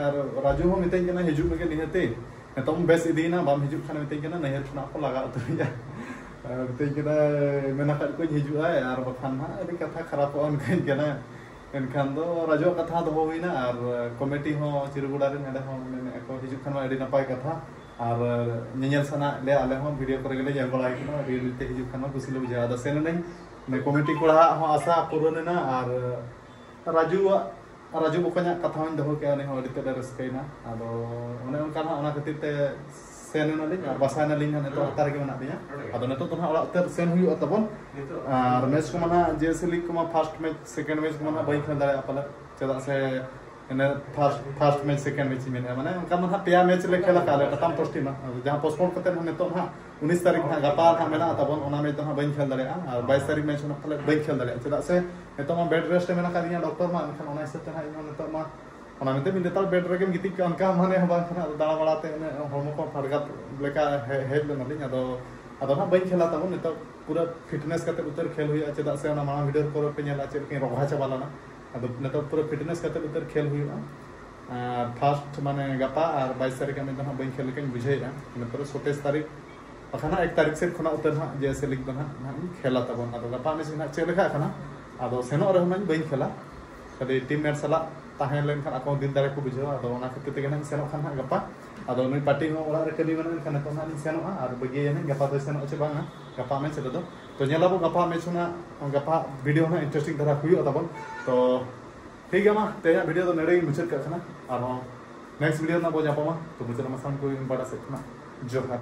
ᱟᱨ ᱨᱟᱡᱩ ᱦᱚᱸ ᱢᱤᱛᱟᱹᱧ ᱠᱟᱱᱟ, "ᱦᱤᱡᱩᱜ ᱢᱮᱜᱮ ᱱᱤᱦᱟᱹᱛᱤ, ᱱᱤᱛᱚᱜ ᱮᱢ ᱵᱮᱥ ᱤᱫᱤᱭᱮᱱᱟ, ᱵᱟᱢ ᱦᱤᱡᱩᱜ ᱠᱷᱟᱱ ᱢᱤᱛᱟᱹᱧ ᱠᱟᱱᱟ, ᱱᱟᱹᱭᱦᱟᱹᱨ ᱠᱷᱚᱱᱟᱜ ᱠᱚ ᱞᱟᱜᱟ ᱩᱛᱟᱹᱨᱤᱧᱟ᱾" ᱟᱨ ᱢᱤᱛᱟᱹᱧ ᱠᱟᱱᱟ, "ᱢᱮᱱ ᱟᱠᱟᱫ ᱠᱚᱣᱟᱧ ᱦᱤᱡᱩᱜᱼᱟᱭ, ᱟᱨ ᱵᱟᱠᱷᱟᱱ ᱱᱟᱦᱟᱜ ᱟᱹᱰᱤ ᱠᱟᱛᱷᱟ ᱠᱷᱟᱨᱟᱯᱚᱜᱼᱟ", ᱚᱱᱠᱟᱧ ᱠᱟᱱᱟ᱾ ᱮᱱᱠᱷᱟᱱ ᱫᱚ ᱨᱟᱡᱩᱣᱟᱜ ᱠᱟᱛᱷᱟ ᱫᱚᱦᱚ ᱦᱩᱭᱱᱟ, ᱟᱨ ᱠᱚᱢᱤᱴᱤ ᱦᱚᱸ ᱪᱤᱨᱩᱜᱩᱰᱟ ᱨᱮᱱ ᱱᱚᱰᱮ ᱦᱚᱸ ᱢᱮᱱᱮᱫᱼᱟ ᱠᱚ, ᱦᱤᱡᱩᱜ ᱠᱷᱟᱱ ᱢᱟ ᱟᱹᱰᱤ ᱱᱟᱯᱟᱭ ᱠᱟᱛᱷᱟ, ᱟᱨ ᱧᱮᱧᱮᱞ ᱥᱟᱱᱟᱭᱮᱫ ᱞᱮᱭᱟ, ᱟᱞᱮ ᱦᱚᱸ ᱵᱷᱤᱰᱤᱭᱳ ᱠᱚᱨᱮ ᱜᱮᱞᱮ ᱧᱮᱞ ᱵᱟᱲᱟᱭ ᱠᱟᱱᱟ, ᱨᱤᱭᱮᱞ ᱛᱮ ᱦᱤᱡᱩᱜ ᱠᱷᱟᱱ ᱢᱟ ᱠᱩᱥᱤ ᱞᱮ ᱵᱩᱡᱷᱟᱹᱣᱟ᱾ ᱟᱫᱚ ᱥᱮᱱ ᱮᱱᱟᱹᱧ, ᱢᱟᱱᱮ ᱠᱚᱢᱤᱴᱤ ᱠᱚᱲᱟᱣᱟᱜ ᱦᱚᱸ ᱟᱥᱟ ᱯᱩᱨᱟᱹᱱ ᱮᱱᱟ, ᱟᱨ ᱨᱟᱡᱩᱣᱟᱜ, ᱨᱟᱡᱩ ᱵᱚᱠᱚᱧᱟᱜ ᱠᱟᱛᱷᱟ ᱦᱚᱸᱧ ᱫᱚᱦᱚ ᱠᱮᱜᱼᱟ, ᱩᱱᱤ ᱦᱚᱸ ᱟᱹᱰᱤ ᱛᱮᱫ ᱮ ᱨᱟᱹᱥᱠᱟᱹᱭᱮᱱᱟ᱾ ᱟᱫᱚ ᱚᱱᱮ ᱚᱱᱠᱟ ᱱᱟᱦᱟᱜ, ᱚᱱᱟ ᱠᱷᱟᱹᱛᱤᱨ ᱛᱮ ᱥᱮᱱ ᱮᱱᱟᱞᱤᱧ ᱟᱨ ᱵᱟᱥᱟ ᱮᱱᱟᱞᱤᱧ ᱦᱟᱸᱜ, ᱱᱤᱛᱚᱜ ᱦᱟᱛᱟ ᱨᱮᱜᱮ ᱢᱮᱱᱟᱜ ᱞᱤᱧᱟ᱾ ᱟᱫᱚ ᱱᱤᱛᱚᱜ ᱫᱚ ᱱᱟᱦᱟᱜ ᱚᱲᱟᱜ ᱩᱛᱟᱹᱨ ᱥᱮᱱ ᱦᱩᱭᱩᱜᱼᱟ ᱛᱟᱵᱚᱱ᱾ ᱟᱨ ᱢᱮᱪ ᱠᱚᱢᱟ ᱱᱟᱦᱟᱜ ᱡᱮ ᱥᱮ ᱞᱤᱜᱽ ᱠᱚᱢᱟ ᱯᱷᱟᱥᱴ ᱢᱮᱪ, ᱥᱮᱠᱮᱱᱰ ᱢᱮᱪ ᱠᱚᱢᱟ ᱱᱟᱦᱟᱜ ᱵᱟᱹᱧ ᱠᱷᱮᱞ ᱫᱟᱲᱮᱭᱟᱜᱼᱟ ᱯᱟᱞᱮ, ᱪᱮᱫᱟᱜ ᱥᱮ ᱤᱱᱟᱹ first first match second match ᱤᱧ ᱢᱮᱱᱮᱫᱼᱟ, ᱢᱟᱱᱮ ᱚᱱᱠᱟ ᱢᱟ ᱦᱟᱸᱜ ᱯᱮᱭᱟ match ᱞᱮ ᱠᱷᱮᱞ ᱟᱠᱟᱫ ᱞᱮ ᱴᱟᱴᱟᱢ ᱯᱚᱥᱴᱤ ᱢᱟ, ᱟᱫᱚ ᱡᱟᱦᱟᱸ postpone ᱠᱟᱛᱮ ᱦᱚᱸ ᱱᱤᱛᱚᱜ ᱦᱟᱸᱜ ᱩᱱᱤᱥ ᱛᱟᱹᱨᱤᱠᱷ ᱦᱟᱸᱜ ᱜᱟᱯᱟ ᱦᱟᱸᱜ ᱢᱮᱱᱟᱜᱼᱟ ᱛᱟᱵᱚᱱ, ᱚᱱᱟ match ᱫᱚ ᱦᱟᱸᱜ ᱵᱟᱹᱧ ᱠᱷᱮᱞ ᱫᱟᱲᱮᱭᱟᱜᱼᱟ᱾ ᱟᱨ ᱵᱟᱭᱤᱥ ᱛᱟᱹᱨᱤᱠᱷ match ᱦᱚᱸ᱾ ᱱᱟᱜ ᱯᱟᱞᱮ ᱵᱟᱹᱧ ᱠᱷᱮᱞ ᱫᱟᱲᱮᱭᱟᱜᱼᱟ, ᱪᱮᱫᱟᱜ ᱥᱮ ᱱᱤᱛᱚᱜ ᱢᱟ bed rest ᱮ ᱢᱮᱱ ᱟᱠᱟᱫᱤᱧᱟ doctor ᱢᱟ᱾ ᱮᱱᱠᱷᱟᱱ ᱚᱱᱟ ᱦᱤᱥᱟᱹᱵ ᱛᱮ ᱦᱟᱸᱜ ᱤᱧ ᱦᱚᱸ ᱱᱤᱛᱚᱜ ᱢᱟ ᱚᱱᱟ ᱢᱮᱱᱛᱮ ᱢᱤᱫ ᱞᱮᱛᱟᱲ bed ᱨᱮᱜᱮᱢ ᱜᱤᱛᱤᱡ ᱠᱚᱜᱼᱟ, ᱚᱱᱠᱟ ᱢᱟᱱᱮ ᱦᱚᱸ ᱵᱟᱝ ᱠᱟᱱᱟ᱾ ᱟᱫᱚ ᱫᱟᱬᱟ ᱵᱟᱲᱟᱛᱮ ᱩᱱᱟᱹᱜ ᱦᱚᱲᱢᱚ ᱠᱚ ᱯᱷᱟᱰᱜᱟᱛ ᱞᱮᱠᱟ ᱦᱮ-, ᱦᱮᱡ ᱞᱮᱱᱟᱞᱤᱧ᱾ ᱟᱫᱚ ᱟᱫᱚ ᱦᱟᱸᱜ ᱵᱟᱹᱧ ᱠᱷᱮᱞᱟ ᱛᱟᱵᱚᱱ, ᱱᱤᱛᱚᱜ ᱯᱩᱨᱟᱹ fitness ᱠᱟᱛᱮ ᱩᱛᱟᱹᱨ ᱠᱷᱮᱞ ᱦᱩᱭᱩᱜᱼᱟ, ᱪᱮᱫᱟᱜ ᱥᱮ ᱚᱱᱟ ᱢᱟᱲᱟᱝ video ᱠᱚᱨᱮ ᱯᱮ ᱧᱮᱞᱟ ᱪᱮᱫ ᱞᱮᱠᱟᱧ ᱨᱚᱜᱟ ᱪᱟᱵᱟ ᱞᱮᱱᱟ᱾ ᱟᱫᱚ ᱱᱤᱛᱚᱜ ᱯᱩᱨᱟᱹ fitness ᱠᱟᱛᱮ ᱩᱛᱟᱹᱨ ᱠᱷᱮᱞ ᱦᱩᱭᱩᱜᱼᱟ᱾ ᱟᱨ first ᱢᱟᱱᱮ ᱜᱟᱯᱟ ᱟᱨ ᱵᱟᱭᱤᱥ ᱛᱟᱹᱨᱤᱠᱷ ᱢᱤᱫ ᱫᱚ ᱦᱟᱸᱜ ᱵᱟᱹᱧ ᱠᱷᱮᱞ ᱞᱮᱠᱟᱧ ᱵᱩᱡᱷᱟᱹᱣᱮᱫᱼᱟ᱾ ᱤᱱᱟᱹ ᱯᱚᱨᱮ ᱥᱟᱛᱟᱥ ᱛᱟᱹᱨᱤᱠᱷ ᱵᱟᱠᱷᱟᱱ ᱦᱟᱸᱜ ᱮᱠ ᱛᱟᱹᱨᱤᱠᱷ ᱥᱮᱫ ᱠᱷᱚᱱᱟᱜ ᱩᱛᱟᱹᱨ ᱦᱟᱸᱜ ᱡᱮ ᱥᱮ league ᱫᱚ ᱦᱟᱸᱜ, ᱦᱟᱸᱜ ᱤᱧ ᱠᱷᱮᱞᱟ ᱛᱟᱵᱚᱱ᱾ ᱟᱫᱚ ᱜᱟᱯᱟ ᱢᱮᱥᱮ ᱦᱟᱸᱜ ᱪᱮᱫ ᱞᱮᱠᱟᱜ ᱠᱟᱱᱟ, ᱟᱫᱚ ᱥᱮᱱᱚᱜ ᱨᱮᱦᱚᱸ ᱦᱟᱸᱜ ᱵᱟᱹᱧ ᱠᱷᱮᱞᱟ, ᱠᱷᱟᱹᱞᱤ team mate ᱥᱟᱞᱟᱜ ᱛᱟᱦᱮᱸ ᱞᱮᱱᱠᱷᱟᱱ ᱟᱠᱚ ᱦᱚᱸ ᱫᱤᱞ ᱫᱟᱲᱮ ᱠᱚ ᱵᱩᱡᱷᱟᱹᱣᱟ᱾ ᱟᱫᱚ ᱚᱱᱟ ᱠᱷᱟᱹᱛᱤᱨ ᱛᱮᱜᱮ ᱦᱟᱸᱜ ᱤᱧ ᱥᱮᱱᱚᱜ ᱠᱷᱟᱱ ᱦᱟᱸᱜ ᱜᱟᱯᱟ᱾ ᱟᱫᱚ ᱱᱩᱭ ᱯᱟᱹᱴᱤ ᱦᱚᱸ ᱚᱲᱟᱜ ᱨᱮ ᱠᱟᱹᱢᱤ ᱢᱮᱱᱟᱜᱼᱟ, ᱮᱱᱠᱷᱟᱱ ᱱᱤᱛᱚᱜ ᱦᱟᱸᱜ ᱤᱧ ᱥᱮᱱᱚᱜᱼᱟ ᱟᱨ ᱵᱟᱹᱜᱤᱭᱟᱹᱧ ᱦᱟᱸᱜ ᱜᱟᱯᱟ ᱫᱚᱭ ᱥᱮᱱᱚᱜᱼᱟ ᱪᱮ ᱵᱟᱝᱟ ᱜᱟᱯᱟ match ᱨᱮᱫᱚ᱾ ᱛᱚ ᱧᱮᱞᱟᱵᱚ ᱜᱟᱯᱟ match ᱦᱚᱸ ᱦᱟᱸᱜ, ᱜᱟᱯᱟ video ᱦᱟᱸᱜ interesting ᱫᱷᱟᱨᱟ ᱦᱩᱭᱩᱜᱼᱟ ᱛᱟᱵᱚᱱ᱾ ᱛᱚ ᱴᱷᱤᱠ ᱜᱮᱭᱟ, ᱢᱟ ᱛᱮᱦᱮᱧᱟᱜ video ᱫᱚ ᱱᱚᱰᱮ ᱜᱤᱧ ᱢᱩᱪᱟᱹᱫ ᱠᱟᱜ ᱠᱟᱱᱟ᱾ ᱟᱨᱦᱚᱸ next video ᱨᱮᱱᱟᱜ ᱵᱚ ᱧᱟᱯᱟᱢᱟ᱾ ᱛᱚ ᱢᱩᱪᱟᱹᱫ ᱨᱮ ᱢᱟ ᱥᱟᱱᱟᱢ ᱠᱚ ᱤᱧ ᱯᱟᱦᱴᱟ ᱥᱮᱫ ᱠᱷᱚᱱᱟᱜ ᱡᱚᱦᱟᱨ᱾